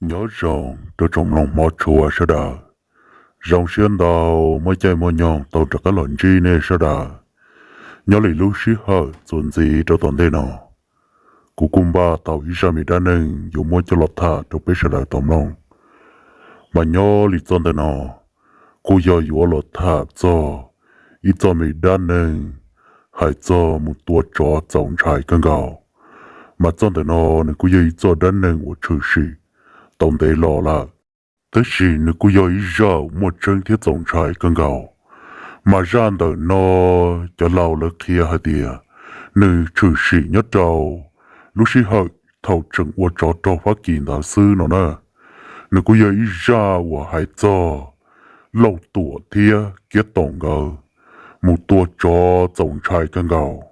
Nyob zoo rau tsoom mloog hmov tshua sawv daws. Zoo siab ntau muaj caij muaj nyoog tau rov qab los ntsib nej sawv daws nyob li lub sij hawm txuas ntxiv rau tom ntej no. Kuv kuj npaj tau ib zaj me dab neeg yuav muab coj los tham rau peb sawv daws tau mloog. Mas nyob li txoj ntawm no kuj yog yuav los tham txog ib txoj me dab neeg hais txog mus tua tsov txaus ntshai kawg nkaus. Mas txoj ntawm no nws kuj yog ib txoj dab neeg uas tshwm sim tau ntev los lawm, tab sis nws kuj yog ib zaj muaj tseeb thiab txaus ntshai kawg nkaus. Mas zaj ntawm no cov laus lawv qhia hais tias nws tshwm sim nyob rau lub sij hawm thaum tseem ua tsov rog Fab Kis ntawd xwb no na. Nws kuj yog ib zaj uas hais txog Lauj Tuam thiab Kiab Toom nkawd mus tua tsov txaus ntshai kawg nkaus.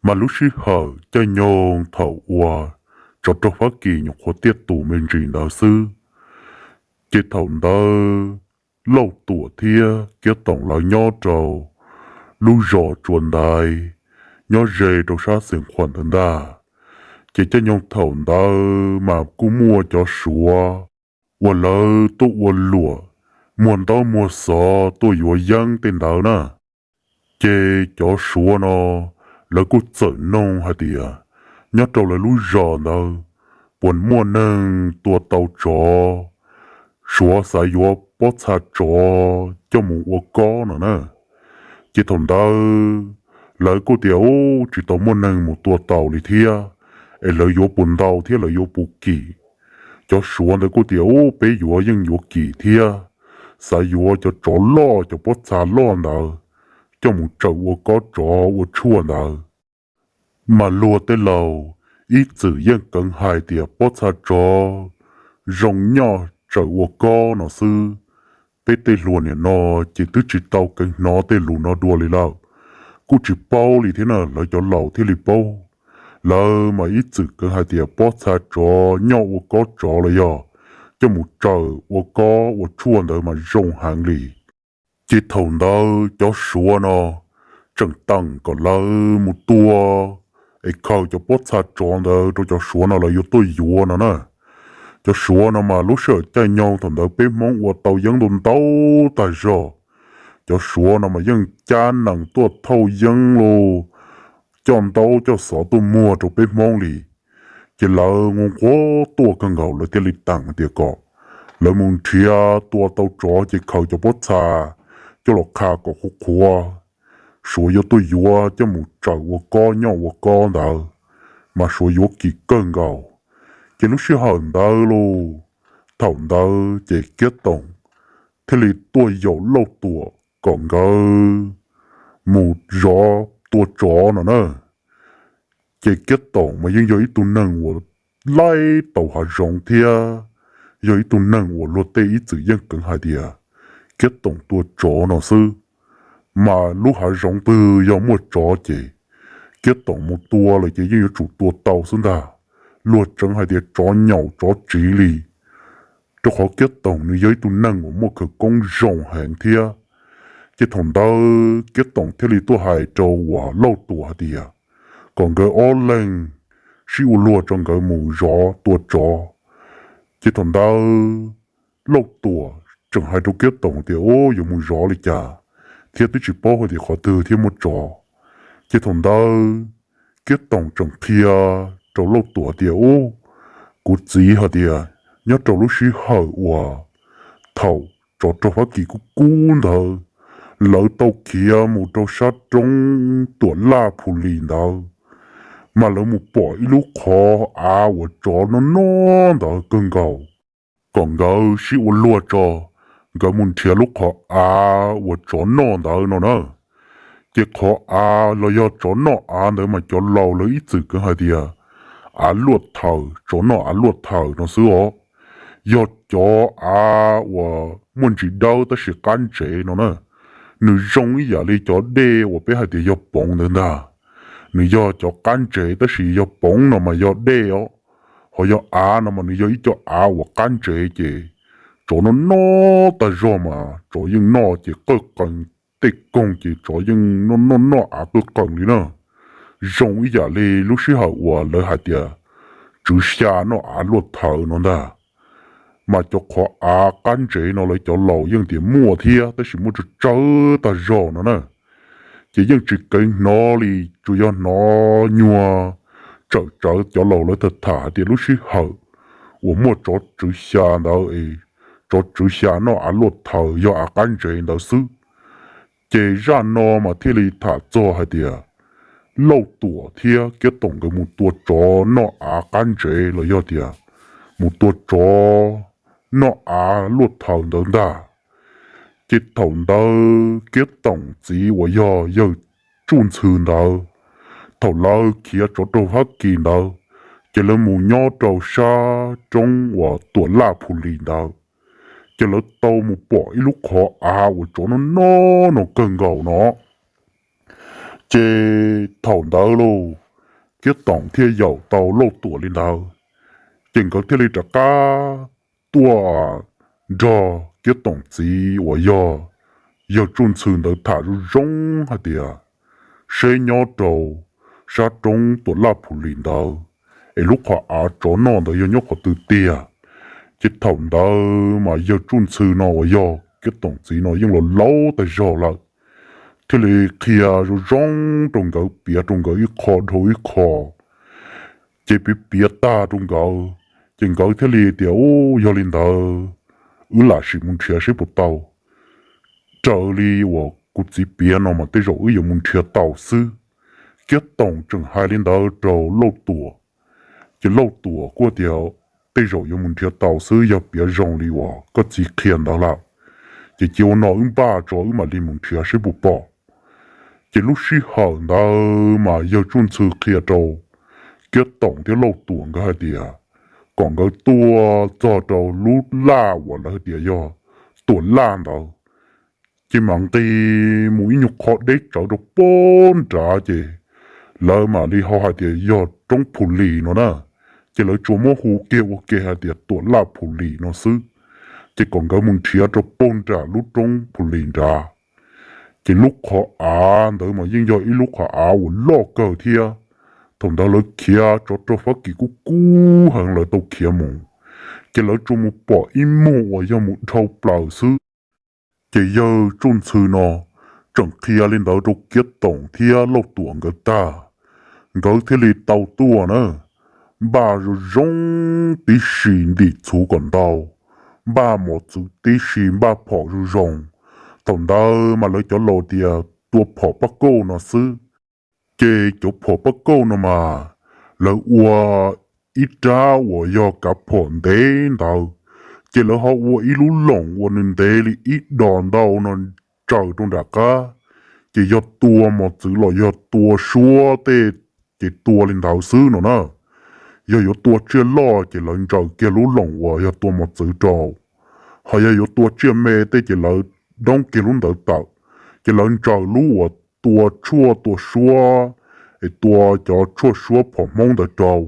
Mas lub sij hawm caij nyoog thaum ua tsov rog Fab Kis nyuam qhuav tiaj tus me ntsis ntawd xwb, ces thaum ntawd Lauj Tuam thiab Kiab Toom lawv nyob rau lub zos Tsua Ntaiv nyob ze rau sab Xeev Khuam ntawd ntag. Ces caij nyoog thaum ntawd mas kuj muaj cov Suav uas lawv tuaj ua luam muag ntaub muag xov tuaj yuav yeeb tej ntawd na. Ces cov Suav no lawv kuj txawm noog hais tias nyob rau lawv lub zos ntawd puas muaj neeg tua tau tsov, Suav xav yuav pob txha tsov coj mus ua kob no na. Ces thaum ntawd lawv kuj tias ub tsis tau muaj neeg mus tua tau li thiab, es lawv yuav puas ntau thiab lawv yuav puas kim. Cov Suav ntawd kuj tias ub peb yuav yeej yuav kim thiab, xav yuav cov tsov loj cov pob txha loj ntawd coj mus tsaws ua kob tsov ua tshuaj ntawd. Mas luag tej laus ib txwm yeej keev hais tias pob txha tsov zoo nyob tsaws ua kob no xwb. Peb tej hluas nim no ces twb tsis tau keev hnov tej lus no dua li lawm, kuj tsis paub li thiab na, lawv cov laus thiaj li paub. Lawv mas ib txwm keev hais tias pob txha tsov nyob ua kob tsov los yog coj mus tsaws ua kob ua tshuaj ntawd mas zoo heev li. Ces thaum ntawd cov Suav no tseem teem kom lawv mus tua es khaws cov pob txha tsov ntawd rau cov Suav no lawv yuav tuaj yuav no na. Cov Suav no mas lub sij hawm caij nyoog thaum ntawd peb Hmoob ua tau yeeb ntau ntau tag zog. Cov Suav no mas yeej cab nees tuaj thauj yeeb los coj ntaub coj xov tuaj muag rau peb Hmoob li. Ces lawv nquag nquag tuaj kawg nkaus lawv thiaj li teem tias kom lawv mus nrhiav tua tau tsov ces khaws cov pob txha coj los qha kom qhuav qhuav, Suav yuav tuaj yuav coj mus tsaws ua kob nyob ua kob ntawd, mas Suav yuav kim kawg nkaus. Ces lub sij hawm ntawd los, thaum ntawd ces Kiab Toom thiaj li tuaj yaum Lauj Tuam kom nkawd mus zov tua tsov no na. Ces Kiab Toom mas yeej yog ib tug neeg uas laib tau hav zoov thiab yog ib tug neeg uas luag tej ib txwm yeej keev hais tias Kiab Toom tua tsov no xwb. Mas lub hav zoov twg yog muaj tsov ces Kiab Toom mus tua lawm ces yeej yuav tsum tua tau xwb ntag. Luag tseev hais tias tsov nyaum tsov tsiv li, rau qhov Kiab Toom nws yog ib tug neeg uas muaj khawv koob zoo heev thiab. Ces thaum ntawd Kiab Toom thiaj li tuaj hais rau uas Lauj Tuam hais tias kom nkawd ob leeg sib ua luag tso nkawd mus zov tua tsov. Ces thaum ntawd Lauj Tuam tseem hais rau Kiab Toom tias ub yuav mus zov li cas thiab twb tsis paub hais tias qhov twg thiab muaj tsov. Ces thaum ntawd Kiab Toom tseem qhia rau Lauj Tuam tias ub, kuv txiv hais tias nyob rau lub sij hawm uas thaum tsov rog Fab Kis kub kub ntawd lawv tau khiav mus rau sab roob Tuam Laj Phu Lis ntawd, mas lawv mus pom ib lub qhov av uas tsov noj noj ntawd kawg nkaus. Kom nkawd sib ua luag tso, nkawd mus nrhiav lub qhov av uas tsov noj ntawd no na. Ces qhov av los yog tsov noj av ntawd mas cov laus lawv ib txwm keev hais tias av luaj thaws, tsov noj av luaj thaws no xwb os. Yog cov av uas muaj ntsis dawb tab sis qab ntsev no na. Nws zoo ib yam li cov dej uas peb hais tias yog poov ntawd ntag. Nws yog cov qab ntsev tab sis yog poov no mas yog dej os. Ho yog av no mas nws yog ib co av uas qab ntsev ces tsov noj noj tag zog mas tsov yeej noj ces qawj qees tej koog ces tsov yeej noj noj noj av qawj qees li na. Zoo ib yam li lub sij hawm uas lawv hais tias tswv xya noj av luaj thaws no ntag. mas cov qhov av qab ntsev no lawv cov laus yeej tias muaj thiab, tab sis muaj tsawg tsawg tag zog no na. Ces yeej tsis keev hnov li, tsuas yog hnov nyuag tsawm tsawv cov laus lawv tham tham hais tias lub sij hawm uas muaj tsov tswv xya ntawd es tsov tswv xya noj av luaj thaws yog av qab ntsev ntawd xwb. Ces zaj no mas thiaj li tham txog hais tias Lauj Tuam thiab Kiab Toom nkawd mus tua tsov noj av qab ntsev los yog tias mus tua tsov noj av luaj thaws ntawd ntag. Ces thaum ntawd Kiab Toom txiv uas yog yawg Tsuj Ntxhw ntawd, thaum lawv khiav tsov rau Fab Kis ntawd, ces lawv mus nyob rau sab roob uas Tuam Laj Phu Lis ntawd, ces lawv tau mus pom ib lub qhov av uas tsov no no no kawg nkaus no. Ces thaum ntawd lauj, Kiab Toom thiaj yaum tau Lauj Tuam li ntawd, ces nkawd thiaj li rov qab tuaj nrog Kiab Toom txiv uas yog yawg Tsuj Ntxhw ntawd tham zoo zoo hais tias seb nyob rau sab roob Tuam Laj Phu Lis ntawd es lub qhov av tsov noj ntawd yog nyob qhov twg tiag. Ces thaum ntawd mas yawg Tsuj Ntxhw no uas yog Kiab Toom txiv no yeej los laus tag zog lawm, thiaj li qhia zoo zoo rau nkawd, piav rau nkawd ib qho dhau ib qho. Ces piav piav tag rau nkawd, ces nkawd thiaj li tias, U, yog li ntawd wb lam sim mus nrhiav seb puas tau. Raws li uas kuv txiv piav no mas tej zaum wb yuav mus nrhiav tau xwb. Kiab Toom tseem hais li ntawd rau Lauj Tuam, ces Lauj Tuam kuj tias, Tej zaum yuav mus nrhiav tau xwb, yog piav zoo li uas koj txiv qhia ntawd lawm, ces cia ua no wb npaj tso wb mam li mus nrhiav seb puas pom. Ces lub sij hawm ntawd mas yawg Tsuj Ntxhw qhia rau Kiab Toom thiab Lauj Tuam nkawd hais tias kom nkawd tuaj txog rau lub laj uas lawv hais tias yog Tuam Laj ntawd, ces mam nqis mus ib nyuag qho deb tsawv rau pem nrad, ces lawv mam li ho hais tias yog roob Phu Lis no na. Ces lawv tsuas muab hu kiag ua ke hais tias Tuam Laj Phu Lis no xwb. Ces kom nkawd mus nrhiav rau pem nram lub roob Phu Lis nrad. Ces lub qhov av ntawd mas yeej yog ib lub qhov av uas loj kawg thiab. Thaum ntawd lawv khiav tsov rog Fab Kis kub kub heev, lawv tau khiav mus, ces lawv tsuas mus pom ib muag uas yog mus dhau plaws xwb. Ces yawg Tsuj Ntxhw no tseem qhia li ntawd rau Kiab Toom thiab Lauj Tuam nkawd tag, nkawd thiaj li tau tuaj na. Npaj zoo zoo tib si, ntim txhuv kom ntau, npaj mos txwv tib si, npaj phom zoo zoo. Thaum ntawd mas lawv cov laus tias tua phom paj kauj no xwb. Ces cov phom paj kauj no mas lawv ua ib rab uas yog kav phom ntev ntawd, ces lawv ho ua ib lub loom uas nws ntev li ib dos ntau no ntsaws rau nram qab, ces yog tua mos txwv los yog tua suab tej, ces tua li ntawd xwb no na. Yog yuav tua tsiaj loj ces lawv ntsaws kiag lub loom uas yog tua mos txwv rau, ho yog yuav tua tsiaj me tej ces lawv doob kiag lub ntawd tawm, ces lawv ntsaws lub uas tua tshuaj tua suab, es tua cov tshuaj suab phom Hmoob ntawd rau.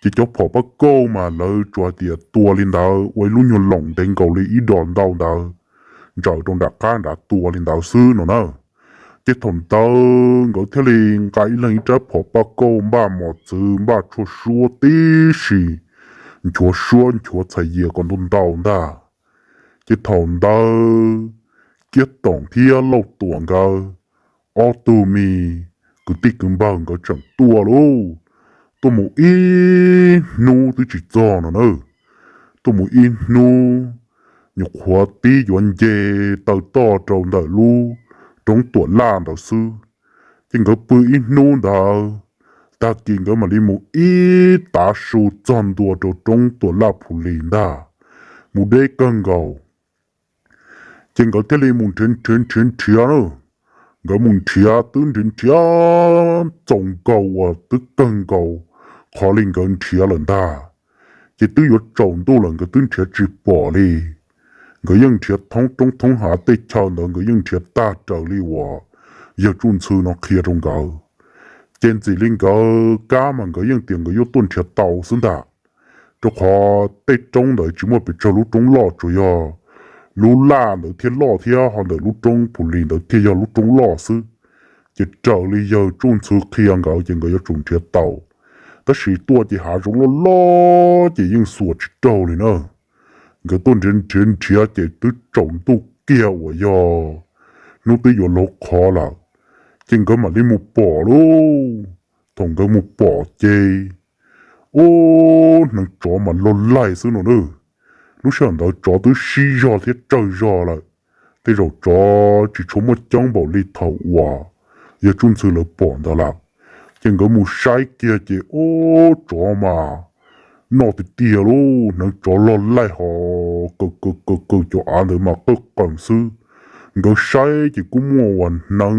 Ces cov phom paj kauj mas lawv tsuas hais tias tua li ntawd, ua ib lub nyuag loom ntev nkaus li ib dos ntau ntawd, ntsaws rau nram qab nrad tua li ntawd xwb no na. Ces thaum ntawd nkawd thiaj li nqa ib leeg ib rab phom paj kauj, npaj mos txwv, npaj tshuaj suab tib si, nchuav suab nchuav txhais yias kom ntau ntau ntag. Ces thaum ntawd Kiab Toom thiab Lauj Tuam nkawd ob tug me kwv tij kwv npawg nkawd tseem tuaj lauj. Tuaj mus ib hnub twb tsis txog no na. Tuaj mus ib hnub, nyuam qhuav tib yuav nce taw toj rau ntawm lub roob Tuam Laj ntawd xwb. Ces nkawd pw ib hnub ntawd, tag kis nkawd mam li mus ib tav su txog ntua rau roob Tuam Laj Phu Lis ntag, mus deb kawg nkaus. Ces nkawd thiaj li mus nrhiav nrhiav nrhiav nrhiav na. Nkawd mus nrhiav twb nrhiav nrhiav txaus nkaus uas twb kawg nkaus qhov li nkawd nrhiav lawm ntag. Ces twb yuav tsaus ntuj lawm nkawd twb nrhiav tsis pom li. Nkawd yeej nrhiav thoob roob thoob hav tej chaw ntawd, nkawd yeej nrhiav tag raws li uas yawg Tsuj Ntxhw no qhia rau nkawd. Ces ntxim li nkawd kab mas nkawd yeej tias nkawd yuav tuaj nrhiav tau xwb ntag, rau qhov tej roob ntawd tsis muaj pes tsawg lub roob loj, tsuas yog lub laj ntawd thiaj loj thiab ho ntawm lub roob Phu Lis ntawd thiaj yog lub roob loj xwb. Ces raws li yawg Tsuj Ntxhw qhia nkawd ces nkawd yuav tsum nrhiav tau, tab sis tuaj ces hav zoov loj loj ces yeej xuas tsis raug li na. Nkawd tuaj nrhiav nrhiav nrhiav ces twb tsaus ntuj kiag uas yog hnub twb yuav luag qhov lawm, ces nkawd mam li mus pom lauj. Thaum nkawd mus pom ces, ub, hneev tsov mas loj laij xwb no na. Lub sij hawm ntawd tsov twb sib zog thiab tsawg zog lawm, tej zaum tsov tsis tshua muaj coob npaum li thaum uas yog Tsuj Ntxhw lawv pom ntawd lawm. Ces nkawd mus saib kiag ces, ub, tsov mas noj tiag tiag lauj, hneev tsov loj laij ho, kaw kaw kaw kaw cov av ntawd mas qawj qees xwb. Nkawd saib ces kuj muaj uas hneev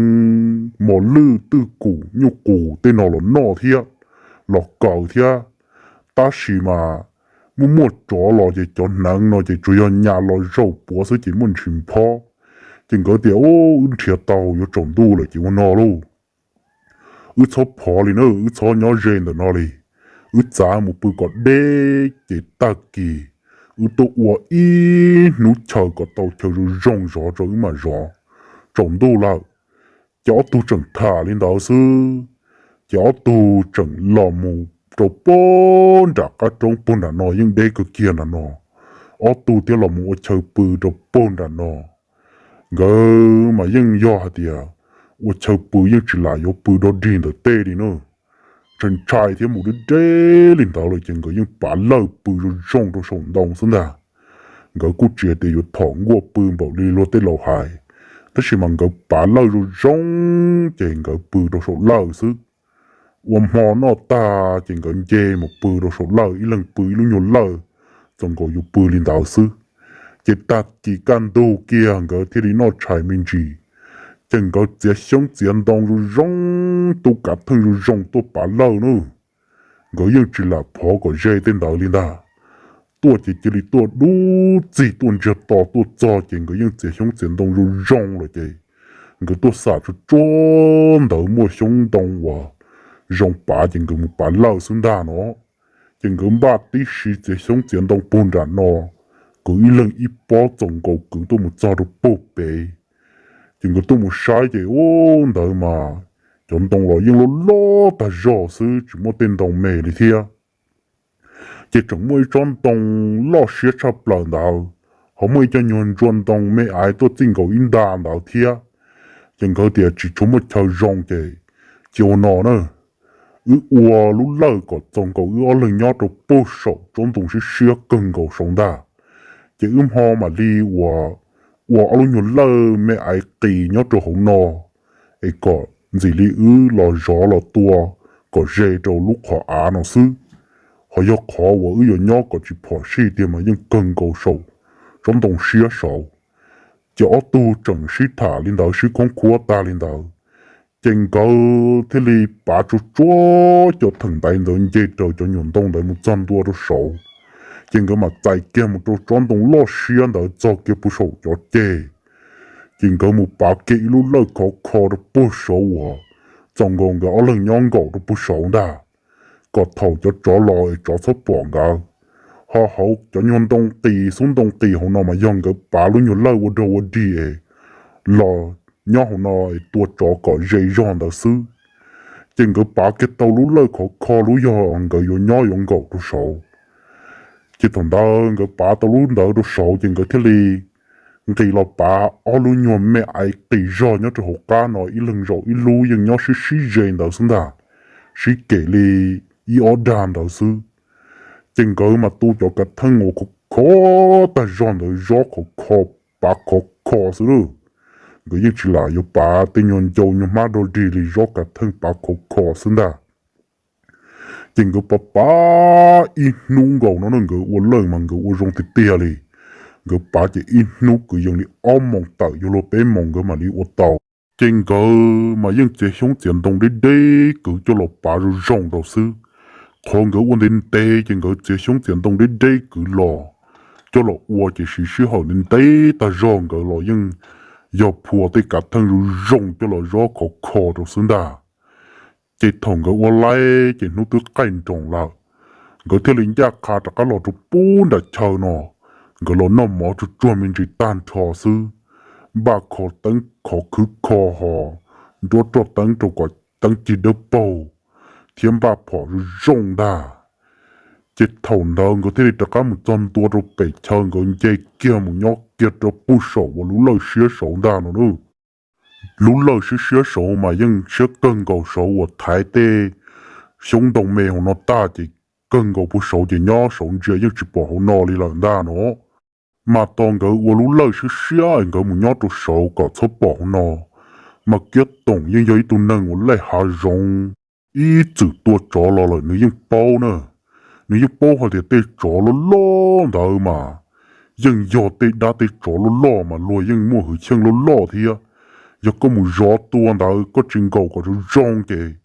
mos lwj twj kum nyuj qus tej no los noj thiab, los kaw thiab. Tab sis mas muaj muaj tsov los ces cov hneev no ces tsuas yog nyas los zaum puav xwb ces muaj ntsis nphob. Ces nkawd tias, ub, wb nrhiav tau yuav tsaus ntuj lawm ces ua no lauj, wb txhob phov li na, wb txhob nyob ze ntawm no li, wb txav mus pw kom deb ces tag kis wb tuaj ua ib hnub chaw kom tau chaw zoo zoo zov rau wb mam zov, tsaus ntuj lawm. Ces ob tug tseem tham li ntawd xwb, ces ob tug tseem los mus rau puag nram qab roob puag nram no, yeej deb kawg kiag nram no. Ob tug thiaj los mus ua chaw pw rau puag nram no. Nkawd mas yeej yog hais tias ua chaw pw yeej tsis lam yuav pw dog dig ntawm tej li na. Ntshai ntshai thiab mus deb deb li ntawd lawm ces nkawd yeej pav lawj pw zoo zoo rau saum ntoo xwb ntag. Nkawd kuj tsis hais tias yuav thom nkuaj pw npaum li luag tej laus hais, tab sis mas nkawd pav lawj zoo zoo ces nkawd pw rau saum lawj xwb. Ua hmo noj tag ces nkawd nce mus pw rau saum lawj, ib leeg pw ib lub nyuag lawj, txaus nkaus yus pw li ntawd xwb. Ces tag kis kaj ntug kiag nkawd thiaj li noj tshais me ntsis, ces nkawd txiav xyoob txiav ntoo zoo zoo, tu kav theej zoo zoo tuaj pav lawj na. Nkawd yeej tsis lam phov kom ze tej ntawd li ntag. Tuaj ces cia li tuaj dub txig tuaj ntsiag to tuaj txog ces nkawd yeej txiav xyoob txiav ntoo zoo zoo lawm ces nkawd tuaj xam tsuag tsuag ntawd muaj xyoob ntoo uas zoo pav ces nkawd mus pav lawj xwb ntag no. Ces nkawd npaj tib si txiav xyoob txiav ntoo puag nram no, kwv ib leeg ib pob txaus nkaus kwv tuaj mus txog rau puag pem. Ces nkawd tuaj mus saib ces ub ntawd mas cov ntoo los yeej loj loj tag zog xwb, tsis muaj tej ntoo me li thiab. Ces tseem muaj ib tsob ntoo loj siab tshaj plaws ntawd, ho muaj ib co nyuag ntsuag ntoo me aiv tuaj txij nkaus ib nta ntawd thiab. Ces nkawd tias tsis tshua muaj chaw zoo ces cia ua no na, wb ua lub lawj kom txaus nkaus wb ob leeg nyob rau puag saum tsob ntoo siab siab kawg nkaus saud ntag. Ces wb hmo mam li ua, ua ob lub nyuag lawj me aiv qis nyob rau hauv no, es kom ntxim li wb los zov los tua kom ze rau lub qhov av no xwb. Ho yog qhov uas wb yuav nyob kom tsis phom sij tiag mas yeej kawg nkaus saum tsob ntoo siab saud. Ces ob tug tseem sib tham li ntawd sib khoob khuab tag li ntawd, ces nkawd thiaj li pav tsuag tsuag cov theem ntaiv ntawd nce raws cov nyuam ntoo ntawd mus txog ntua rau saud. Ces nkawd mam txais kiag mus rau tsob ntoo loj siab ntawd txog kiag puag saum cov ceg. Ces nkawd mus pav kiag ib lub lawj khov kho rau puag saud uas txaus nkaus nkawd ob leeg nyob nkaum rau puag saud ntag, kom thaum cov tsov los es tsov txhob pom nkawd. Ho hauv cov nyuag ntoo qis xub ntoo qis hauv no mas yog nkawd pav lub nyuag lawj ua dog ua dig es los nyob hauv no es tua tsov kom ze zog ntawd xwb. Ces nkawd pav kiag tau lub lawj khov kho lub yog nkawd yuav nyob yuav nkaum rau saud. Ces thaum ntawd nkawd pav tau lub ntawd rau saud ces nkawd thiaj li nqis los pav ob lub nyuag me aiv qis zog nyob rau hauv qab no, ib leeg zaum ib lub, yeej nyob sib sib ze ntawd xwb ntag, sib kem li ib ob dag ntawd xwb. Ces nkawd mas tu cov kav theej uas khov kho tag zog ntawd, zob khov kho, pav khov kho xwb lawm. Nkawd yeej tsis lam yuav pav tej nyuag ncau nyuag hmab dog dig li, zob kav theej pav khov kho xwb ntag. Ces nkawd pav pav ib hnub nkaus no na, nkawd ua lawj mas nkawd ua zoo tiag tiag li. Nkawd pav ces ib hnub kwv yees li ob moos tawm yuav luag peb moos nkawd mam li ua tau. Ces nkawd mas yeej txiav xyoob txiav ntoo deb deb kwv coj los pav zoo zoo rau xwb. Qhov nkawd ua ntev ntev ces nkawd txiav xyoob txiav ntoo deb deb kwv los coj los ua ces siv sij hawm ntev ntev tag zog nkawd los yeej yog phua tej kav theej zoo zoo coj los zob khov kho rau xwb ntag. Ces thaum nkawd ua laib ces hnub twb qaij nroos lawm, nkawd thiaj li ncaj qha rov qab los rau pub nram chaw no. Nkawd los noj mov tsuag tsuag me ntsis tag nrho xwb, npaj kho teeb khov khwb kho ho nruab roj teeb rau kom teeb cig dawb paug thiab npaj phom zoo zoo ntag. Ces thaum ntawd nkawd thiaj li rov qab mus txog ntua rau pem chaw, nkawd nce kiag mus nyob kiag rau puag saum uas lub lawj siab saud ntag no na. Lub lawj siab siab saud mas yeej siab kawg nkaus, saud uas thaiv tej xyoob ntoo me hauv no tag ces kawg nkaus puag saud ces nyob saud ntsia yeej tsis pom hauv no li lawm ntag no. Mas tos nkawd ua lub lawj siab siab es nkawd mus nyob rau saud kom txhob pom hauv no, mas Kiab Toom yeej yog ib tug neeg uas laij hav zoov ib txwm tua tsov los lawm nws yeej paub na. Nws yeej paub hais tias tej tsov loj loj ntawd mas yeej yog tej dab tej tsov loj loj mas luag yeej muaj hwj chim loj loj thiab. Yog koj mus zov tua ntawd koj tsis nkaum kom zoo zoo ces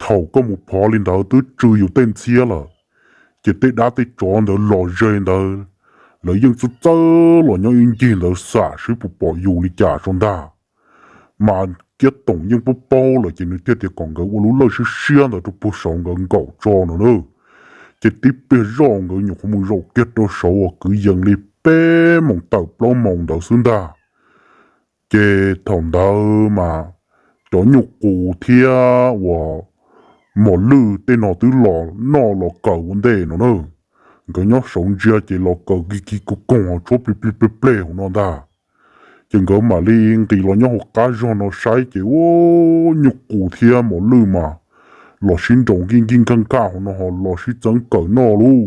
thaum koj mus phov li ntawd twb tsw yus tej ntxhiab lawm. Ces tej dab tej tsov ntawd los ze ntawd, lawv yeej txawj txawj los nyob ib ncig ntawd xam seb puas pom yus li cas tso ntag. Mas Kiab Toom yeej paub paub lawm ces nws thiaj tias kom nkawd ua lub lawj siab siab ntawd rau puag saud nkawd nkaum tso no na. Ces tib pliag zoj nkawd nyuam qhuav mus zaum kiag rau saud uas kwv yees li peb moos tawm plaub moos ntawd xwb ntag. Ces thaum ntawd mas cov nyuj qus thiab uas mos lwj tej no twb los noj los kaws ua ntej no na. Nkawd nyob saud ntsia ces los kaws kis kis koog koog ho tshuab plig plig pleg pleg hauv no ntag. Ces nkawd mam li nqis los nyob hauv qab zog no saib ces ua nyuj qus thiab mos lwj mas los sib nraus nkij nkij nkaj nkaj hauv no ho los sib txeeb kaws noj lauj.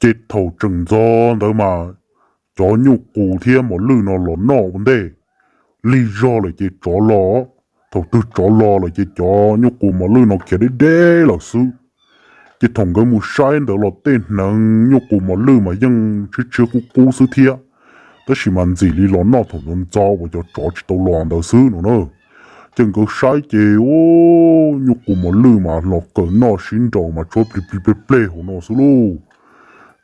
Ces thaum tseem ntxov ntawd mas cov nyuj qus thiab mos lwj no los noj ua ntej, lig zog lawm ces tsov los. Thaum twg tsov los lawm ces cov nyuj qus mos lwj no khiav deb deb lawm xwb. Ces thaum nkawd mus saib ntawd los tej hneev nyuj qus mos lwj mas yeej tshiab tshiab qub qub xwb thiab, tab sis mas ntxim li los noj thaum ntxov ntxov uas cov tsov tsis tau los ntawd xwb no na. Ces nkawd saib ces ua nyuj qus mos lwj mas los kaws noj sib nraus mas tshuab plig plig pleg pleg hauv no xwb lauj.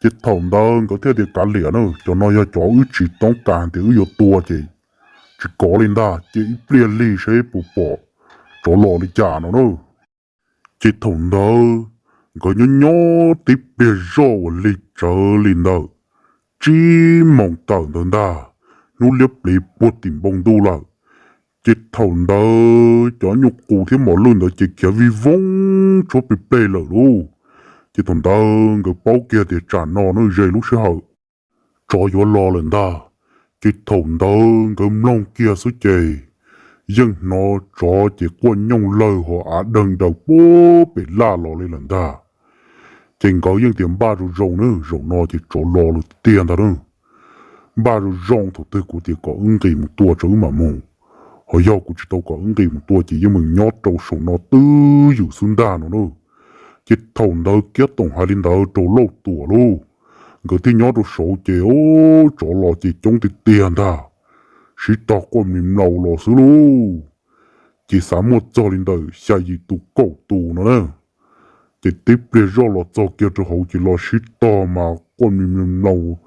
Ces thaum ntawd nkawd thiaj tias kav liam na, cov no yog cov wb tsis toob kas tias wb yuav tua ces tsis kov li ntag, cia ib pliag lig seb puas pom tsov los li cas no na. Ces thaum ntawd nkawd nyob nyob tib pliag zoj uas lig tsawv li ntawm tsib moos tawm ntawd ntag, hnub liab pliv puag tim npoo ntuj lawm. Ces thaum ntawd cov nyuj qus thiab mos lwj ntawd ces khiav vij voog tshuab plig pleg lawm lauj. Ces thaum ntawd nkawd paub kiag tias tsam no na ze lub sij hawm tsov yuav los lawm ntag. Ces thaum ntawd nkawd mloog kiag xwb ces yeej hnov tsov ces quaj nyooj lawg ho av deeg daws puag pem laj los li lawm ntag. Ces nkawd yeej tias npaj zoo zoo na, zaum no ces tsov los lawm tiag ntag na. Npaj zoo zoo, thaum twg kuv tias kom wb nqis mus tua tso wb mam mus, ho yog kuv tsis tau kom wb nqis mus tua ces yeej meem nyob rau saum no twj ywm xwb ntag no na. Ces thaum ntawd Kiab Toom hais li ntawd rau Lauj Tuam lauj, nkawd thiaj nyob rau saud ces tsov los ces coob tiag tiag ntag, sib tog quaj mli mlaus los xwb lauj. Ces xav muaj txog li ntawm xya yim tus kaum tus no na. Ces tib pliag zoj los txog kiag rau hauv ces los sib tog mas quaj mli mlaus,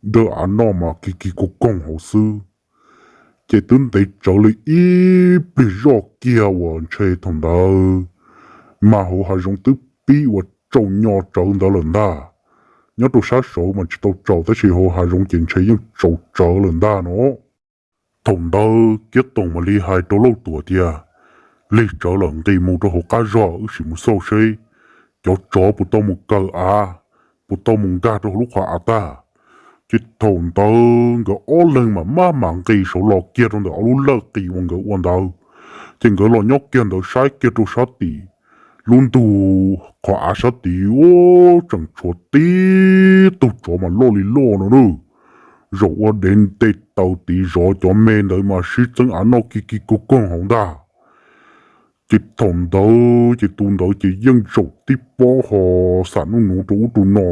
dawb av noj mas kis kis koog koog hauv xwb. Ces twb ntev tsawv li ib pliag zoj kiag uas ntshe thaum ntawd mas hauv hav zoov twb pib ua tsaus nyo tsawv ntawd lawm ntag. Nyob rau sab saud mas tsis tau tsaus tab sis hauv hav zoov ces ntshe yeej tsaus tsawv lawm ntag no. Thaum ntawd Kiab Toom mam li hais rau Lauj Tuam tias, lig tsawv lawm, nqis mus rau hauv qab zog wb sim mus xauj seb cov tsov puas tau mus kaws av, puas tau mus nkag rau hauv lub qhov av tag. Ces thaum ntawd nkawd ob leeg mam maj mam nqis saud los kiag rau ntawm ob lub lawj qis uas nkawd ua ntawd. Ces nkawd los nyob kiag ntawd saib kiag rau sab tim lub ntug qhov av sab tid, tseem tshuav tib tug tsov mas loj li loj no na, zaum ua dev nte taws tid zov cov me ntawd mas sib txeeb av noj kis kis koog koog hauv ntag. Ces thaum ntawd ces tus ntawd ces yeej zaum tib pob ho xam nuj nuv rau ub rau no,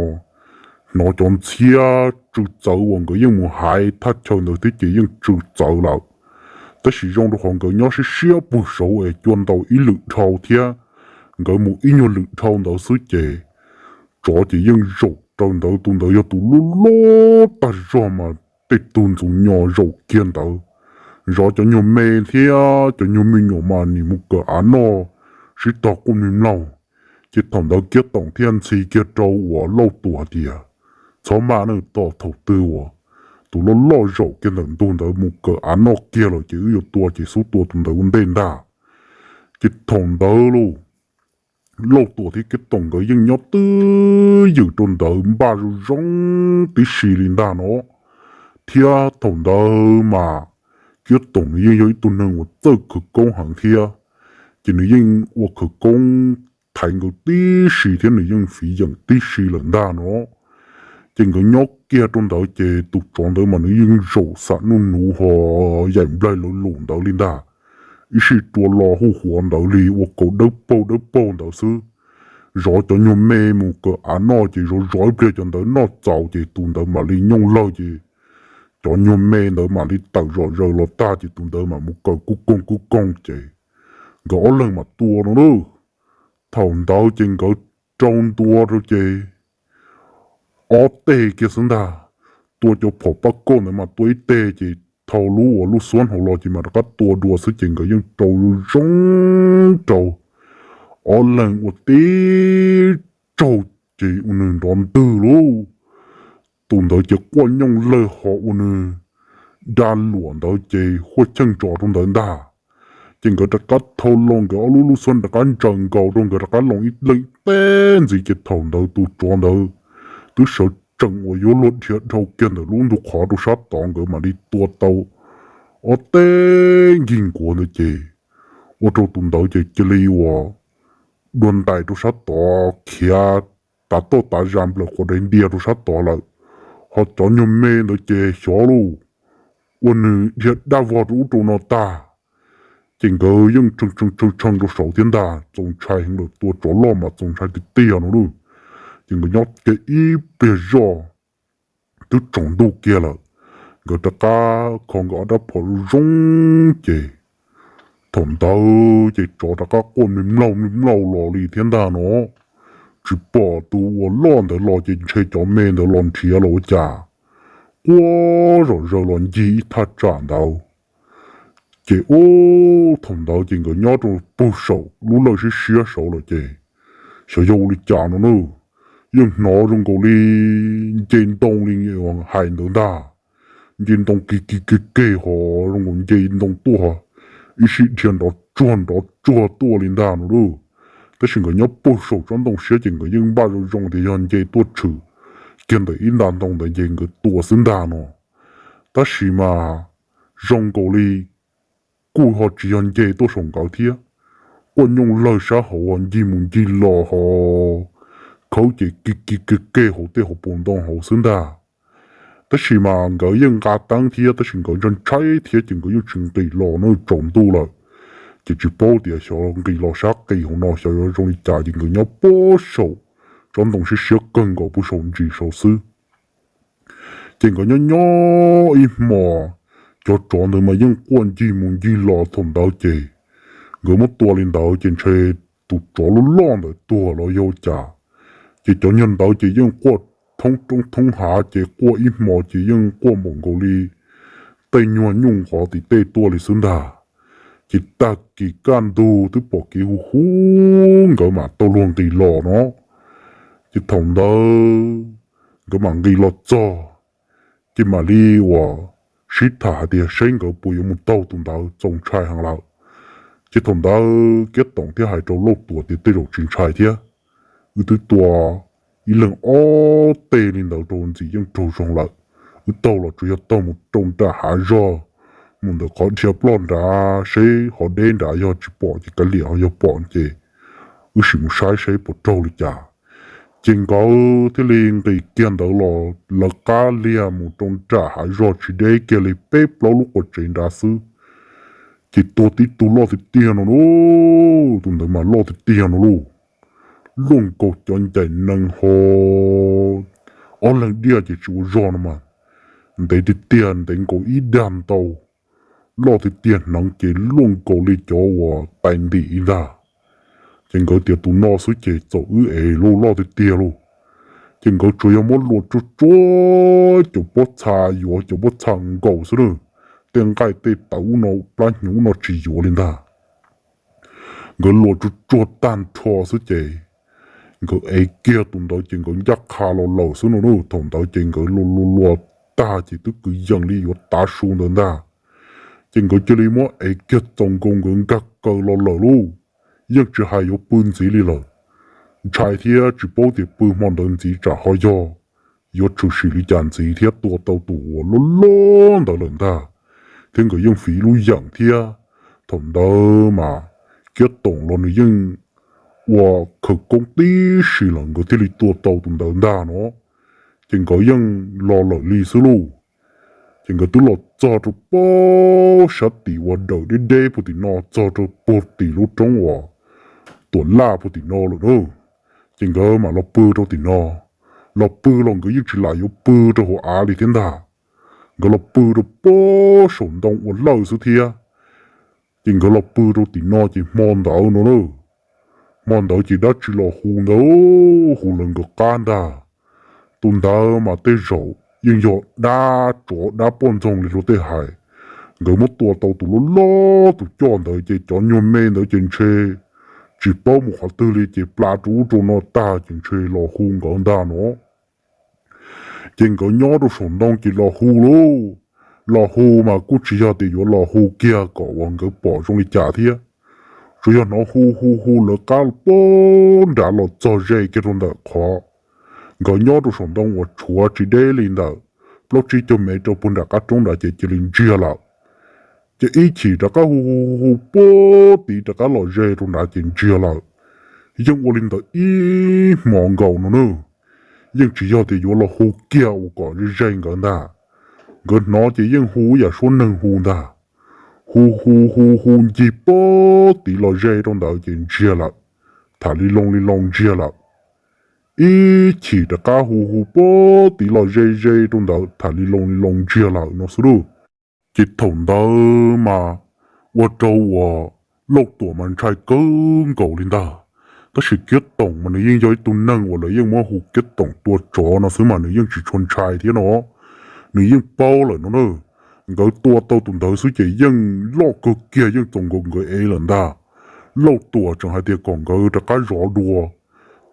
hnov cov ntxhiab tsw txawv uas nkawd yeej mus hais thaj chaw ntawd thiab ces yeej tsw txawv lawm. Tab sis zoo rau qhov nkawd nyob siab siab puag saud es cua ntaus ib lwm dhau thiab, nkawd mus ib nyuag lwm dhau ntawd xwb ces tsov ces yeej zaum raws ntawd, tus ntawd yog tus loj loj tag zog mas tej tug ntxoov nyo zaum kiag ntawd, zov cov nyuag me thiab cov nyuag me nyuam mas nim mus kawm av noj sib tog quaj mli mlaus. Ces thaum ntawd Kiab Toom thiaj ntxhi kiag rau uas Lauj Tuam hais tias, txhob maj nawj, tos thaum twg uas tus loj loj zaum kiag ntawm ntug ntawd mus kawm av noj kiag lawm ces wb yuav tua ces xub tua tus ntawd ua ntej ntag. Ces thaum ntawd lauj, Lauj Tuam thiab Kiab Toom nkawd yeej nyob twj ywm rau ntawd npaj zoo zoo tib si li ntag no. Thiab thaum ntawd mas Kiab Toom nws yeej yog ib tug neeg uas txawj khawv koob heev thiab, ces nws yeej ua khawv koob thaiv nkawd tib si thiab nws yeej fiv yeem tib si lawm ntag no. Ces nkawd nyob kiag rau ntawd ces tus tsov ntawd mas nws yeej zaum xam nuj nuv ho yaim nplaig lawv lus ntawd li ntag. Ib sij rua lo hu huav ntawd li ua kaus dawb paug dawb paug ntawd xwb. Zov cov nyuag me mus kawm av noj ces zov zov ib pliag cov ntawd noj txaus ces tus ntawd mam li nyooj lawg ces cov nyuag me ntawd mam li tawm zom zaws los tag ces tus ntawd mam mus kawm kuj koog kuj koog ces nkawd ob leeg mam tua no na. Thaum ntawd ces nkawd rau ntua rau ces ob teg kiag xwb ntag. Tua cov phom paj kauj ntawd mas tua ib teg ces thau lub uas lub xuab hauv los ces mam rov qab tua dua xwb ces nkawd yeej rau zoo rau ob leeg ua tib raug ces ua nws nrov ntwg lauj. Tus ntawd ces quaj nyooj lawg ho ua nws da luam ntawd ces huaj cheej ntsos rau ntawd ntag. Ces nkawd rov qab thau loo nkawd ob lub lub xuab rov qab ntsaws nkaus rau nkawd rov qab loo ib leeg teb ntxiv ces thaum ntawd tus tsov ntawd twb sawv tsees uas yuav luag dhia dhau kiag ntawm lub ntug qhov rau sab tod nkawd mam li tua tau ob teg nkig nkuav ntawd ces ua rau tus ntawd ces cia li uas dua ntais rau sab tod khiav tav toj tav zas nplawm quav dais ntia rau sab tod lawm. Ho cov nyuag me ntawd ces xyov lauj, ua nws dhia daj vog rau ub rau no tag. Ces nkawd yeej tshee tshee tshee rau saud thiab ntag, txaus ntshai heev lawm, tua tsov loj mas txaus ntshai tiag tiag no lauj. Ces nkawd nyob kiag ib pliag zoj twb tsaus ntuj kiag lawm, nkawd rov qab kho nkawd ob rab phom zoo zoo ces thaum ntawd ces tsov rov qab quaj mlig mlaug mlig mlaug los li thiab ntag no. Tsis pom tus uas loj ntawd los ces ntshe cov me ntawd los nrhiav los ua cas, quaj zom zaws los ncig ib thaj tsam ntawd. Ces ub thaum ntawd ces nkawd nyob rau pug saum lub lawj siab siab saud lawm ces xyov yog ua li cas no na, yeej hnov zoo nkaus li nce ntoo li hais ntawd ntag. Nce ntoo kig kig kig keg ho zoo nkaus nce ntoo tuaj, ib sij dhia nrov tsuag nrov tsuag tuaj li ntag no lauj. Tab sis nkawd nyob pug saum tsob ntoo siab ces nkawd yeej npaj zoo zoo tias yog nce tuaj tshwm kiag ntawm ib nta ntoo ntawd ces nkawd tua xwb ntag no. Tab sis mas zoo nkaus li kuj ho tsis yog nce tuaj saum nkawd thiab, quaj nyooj lawg sab hauv ho ncig mus ncig los ho khawb ces kig kig kig keg hauv tej hauv paus ntoo hauv xwb ntag. Tab sis mas nkawd yeej nqa teeb thiab tab sis nkawd ntshai ntshai thiab ces nkawd yeej tsis nqis los no, tsaus ntuj lawm. Ces tsis paub tias xyov nqis los sab qis hauv no xyov yuav zoo li cas ces nkawd nyob pug saum tsob ntoo siab siab kawg nkaus pug saum ntsis saud xwb. Ces nkawd nyob nyob ib hmos, cov tsov ntawd mas yeej quaj ncig mus ncig los thaum ntawd ces nkawd muab tua li ntawd ces ntshe tus tsov loj loj ntawd tuag los yog cas. Ces cov nyuag ntawd ces yeej quaj thoob roob thoob hav ces quaj ib hmos ces yeej quaj npaum nkaus li tej nyuag nyuj nqov tim tej tuaj li xwb ntag. Ces tag kis kaj ntug twb pom kev hu hu nkawd mam tau luag nqis los no. Ces thaum ntawd nkawd mam nqis los txog, ces mam li uas sib tham hais tias saib nkawd puas yuav mus taug tus ntawd, txaus ntshai heev lawm. Ces thaum ntawd Kiab Toom thiaj hais rau Lauj Tuam tias tej zaum tsis ntshai thiab, wb twb tua ib leeg ob teg li ntawd rau ntxim yeej raug zoo lawm. Wb taug los tsuas yog taug mus rau nram hav zog, mus ntawm qhov dhia ploj nrad seb ho deb nrad, yog tsis pom ces kav liam, ho yog pom ces wb sim mus saib seb puas raug li cas. Ces nkawd thiaj li nqis kiag ntawd los lawv qab liag mus rau nram hav zog tsis deb kiag li peb plaub lub quas tsev nrad xwb. Ces tua tib tug loj tiag tiag no lauj, tus ntawd mas loj tiag tiag no lauj, luaj nkaus cov ncaim nees ho ob leeg diaj ces tsis ua zog no mas, ntev tiag tiag ntev nkaus ib dag ntau, loj tiag tiag hneev ces luaj nkaus li cov uas tais ntim li ntag. Ces nkawd tias tus no xwb ces txaus wb ev lauj, loj tiag tiag lauj. Ces nkawd tsuas yog muab luas tsuag tsuag cov pob txha, yuav cov pob txha nkaus xwb na, tej nqaij tej tawv ub no plab hnyuv ub no tsis yuav li ntag. Nkawd luas tsuag tsuag tag nrho xwb ces nkawd ev kiag tus ntawd ces nkawd ncaj qha los lawm xwb no na. Thaum ntawd ces nkawd luas luas luas tag ces twb kwv yees li yuav tav su ntawd ntag. Ces nkawd cia li muab ev kiag txaus nkaus nkawd nkag kaw los lawm lauj, yeej tsis hais yuav pw ntxiv li lawm. ntshai thiab tsis paub tias pw hmo ntawd ntxiv tsam ho yog yuav tshwm sim li cas ntxiv thiab tua tau tus uas loj loj ntawd lawm ntag. Thiab nkawd yeej fiv lub yeem thiab. Thaum ntawd mas Kiab Toom los nws yeej ua khawv koob tib si los nkawd thiaj li tua tau tus ntawd ntag no. Ces nkawd yeej los lawm li xwb lauj. Ces nkawd twb los txog rau pem sab tim uas dawm deb deb puag tim no txog rau puag tim lub roob uas Tuam Laj puag tim no lawm na. Ces nkawd mam los pw rau tim no. Los pw los nkawd yeej tsis lam yuav pw rau hauv av li thiab ntag. Nkawd los pw rau pem saum ntoo ua lawj xwb thiab. Ces nkawd los pw rau tim no ces hmo ntawd no na, hmo ntawd ces dab tsi los hu ntawd hu lawv nkawd qab ntag. Tus ntawd mas tej zaum yeej yog dab tsov dab poj ntxoog li luag tej hais. Nkawd muab tua tau tus loj loj tus coj ntawd ces cov nyuag me ntawd ces ntshe tsis paub mus qhov twg li ces pla rau ub rau no tag ces ntshe los hu nkawd ntag no. Ces nkawd nyob rau saum ntoo ces los hu lauj. Los hu mas kuj tsis yog tias yuav los hu kiag kom uas nkawd pom zoo li cas thiab. Tsuas yog hnov hu hu hu lawv qab pem nrad los txog ze kiag rau ntawm qhov nkawd nyob rau saum ntoo uas tshuav tsis deb li ntawm plaub tsib caug mev rau puag nram qab roob nrad ces cia li ntsiag lawm. Ces ib chim rov qab hu hu hu hu pem tid rov qab los ze rau nrad ces ntsiag lawm. Yeej ua li ntawd ib hmos nkaus no na. Yeej tsis yog tias yuav los hu kiag ua kom ze ze nkawd ntag. Nkawd hnov ces yeej hu yam suab neeg hu ntag. Hu hu hu hu ncig pem tid los ze rau ntawd ces ntsiag lawm. Tham li loo li loo ntsiag lawm. Ib chim rov qab hu hu pem tid los ze ze rau ntawd tham li loo li loo ntsiag lawm no xwb lauj. Ces thaum ntawd mas ua rau uas Lauj Tuam mas ntshai kawg nkaus li ntag. Tab sis Kiab Toom mas nws yeej yog ib tug neeg uas lawv yeej muab hu Kiab Toom tua tsov no xwb mas nws yeej tsis tshua ntshai thiab no. Nws yeej paub lawm no na. Nkawd tua tau tus ntawd xwb ces yeej loj kawg kiag yeej txaus nkaus nkawd ev lawm ntag. Lauj Tuam tseem hais tias kom nkawd rov qab zov dua,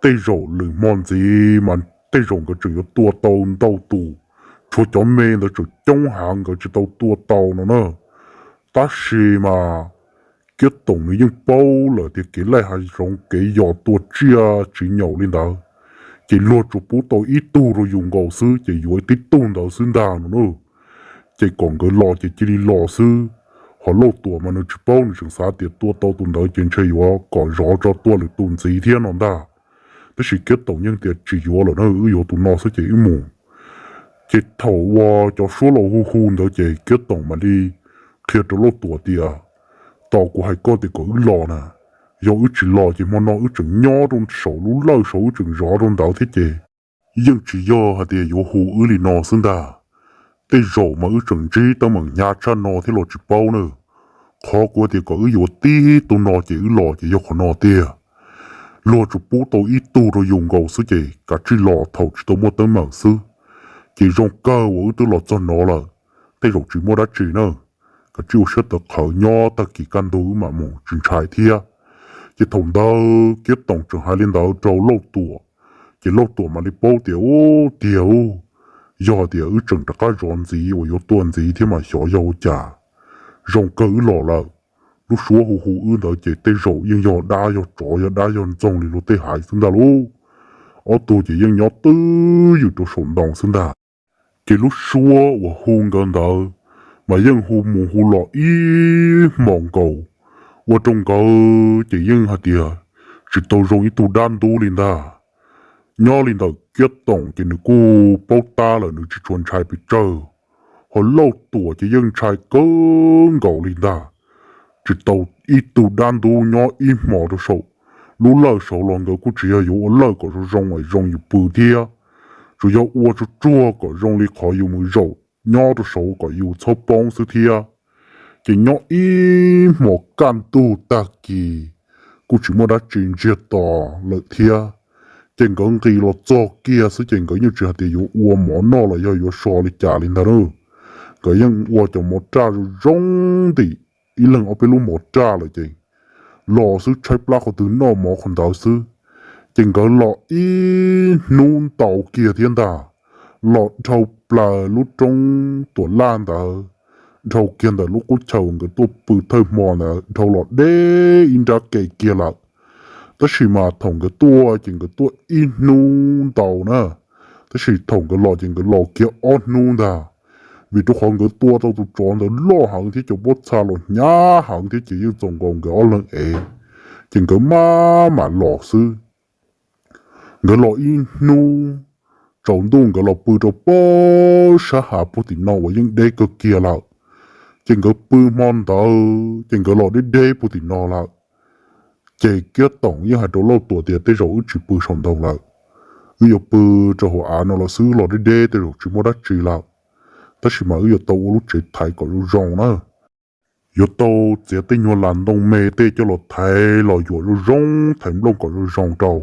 tej zaum lwm hmo ntxiv mas tej zaum nkawd tseem yuav tua tau ntau tus, tshuav cov me ntawd tseem coob heev nkawd tsis tau tua tau no na. Tab sis mas Kiab Toom nws yeej paub lawm tias kev laij hav zoov kev yos tua tsiaj tsis nyaum li ntawd, ces luag tsuas pub tau ib tug rau yus nkaus xwb ces yuav tib tug ntawd xwb ntag no na. Ces kom nkawd los ces cia li los xwb. Ho Lauj Tuam mas nws tsis paub nws tseem xav tias tua tau tus ntawd ces ntshe yuav kom zov tso tua lwm tus ntxiv thiab no ntag. Tab sis Kiab Toom yeej tias tsis yuav lawm na, wb yuav tus no xwb ces wb mus. Ces thaum uas cov suab los hu hu ntawd ces Kiab Toom mam li qhia rau Lauj Tuam tias, tos kuv hais koj tias kom wb los na, yog wb tsis los ces hmo no wb tseem nyob rau saum lub lawj saud wb tseem zov rau ntawd thiab ces yeej tsis yog hais tias yuav hu wb li no xwb ntag. Tej zaum mas wb tseem ntsib teeb meem hnyav tshaj no thiab los tsis paub na. Qhov kuv tias kom wb yuav tib tug no ces wb los ces yog qhov no tiag. Luag tsuas pub tau ib tug rau yus nkaus xwb ces kav tsij los thaum tsis tau muaj teeb meem xwb. Ces zoo kawg uas wb twb los txog no lawm, tej zaum tsis muaj dab tsi na. Kav tsij ua siab tawv qhawv nyob tag kis kaj ntug wb mam mus tsis ntshai thiab. Ces thaum ntawd Kiab Toom tseem hais li ntawd rau Lauj Tuam, ces Lauj Tuam mam li paub tias ub tiag ub, yog tias wb tseem rov qab zov ntxiv uas yuav tua ntxiv thiab mas xyov yog ua cas. Zoo kawg wb los lawm, lub suab hu hu wb ntawd ces tej zaum yeej yog dab yog tsov yog dab yog ntxoog li luag tej hais xwb ntag lauj. Ob tug ces yeej nyob twj ywm rau saum ntoo xwb ntag. Ces lub suab uas hu nkawd ntawd mas yeej hu mus hu los ib hmos nkaus, ua rau nkawd ces yeej hais tias tsis tau zoo ib tug dab ntub li ntag. Nyob li ntawm Kiab Toom ces nws kuj paub tab lawm nws tsis tshua ntshai pes tsawg, ho Lauj Tuam ces yeej ntshai kawg nkaus li ntag. Tsis tau ib tug dab ntub nyob ib hmos rau saum lub lawj saud los nkawd kuj tsis yog yuav ua lawj kom zoo zoo es zoo yus pw thiab, tsuas yog ua tsuag tsuag kom zoo li qhov yus mus zaum nyob rau saud kom yus txhob poob xwb thiab. Ces nyob ib hmos kaj ntug tag kis kuj tsis muaj dab tsi ntsiag to lawm thiab. Ces nkawd nqis los txog kiag xwb ces nkawd yeej tsis hais tias yuav ua mov noj los yog yuav so li cas li ntag na. Nkawd yeej ua cov mov raj zoo zoo ntim ib leeg ob peb lub mov raj lawm ces los xwb tshaib plab qhov twg noj mov qhov ntawd xwb. Ces nkawd los ib hnub ntau kiag thiab ntag, los dhau plaws lub roob Tuam Laj ntawd, dhau kiag ntawm lub qub chaw nkawd tuaj pw thawj hmo ntawd dhau los deb ib nrab ke kiag lawm. Tab sis mas thaum nkawd tuaj ces nkawd tuaj ib hnub ntau na, tab sis thaum nkawd los ces nkawd los kiag ob hnub ntag, vim rau qhov nkawd tua tau tus tsov ntawd loj heev thiab cov pob txha los hnyav heev thiab ces yeej txaus nkaus nkawd ob leeg ev, ces nkawd maj mam los xwb. Nkawd los ib hnub tsaus ntuj nkawd los pw rau pem sab hav puag tim no uas yeej deb kawg kiag lawm. Ces nkawd pw hmo ntawd ces nkawd los deb deb puag tim no lawm. Ces Kiab Toom yeej hais rau Lauj Tuam tias, Tej zaum wb tsis pw saum ntoo lawm, wb yuav pw rau hauv av no los xwb, los deb deb tej zaum tsis muaj dab tsi lawm. Tab sis mas wb yuav tau ua lub tsev thaiv kom zoo zoo na. Yuav tau txiav tej nyuag las ntoo me tej coj los thaiv los yuam zoo zoo, thaiv nplooj kom zoo zoo rau.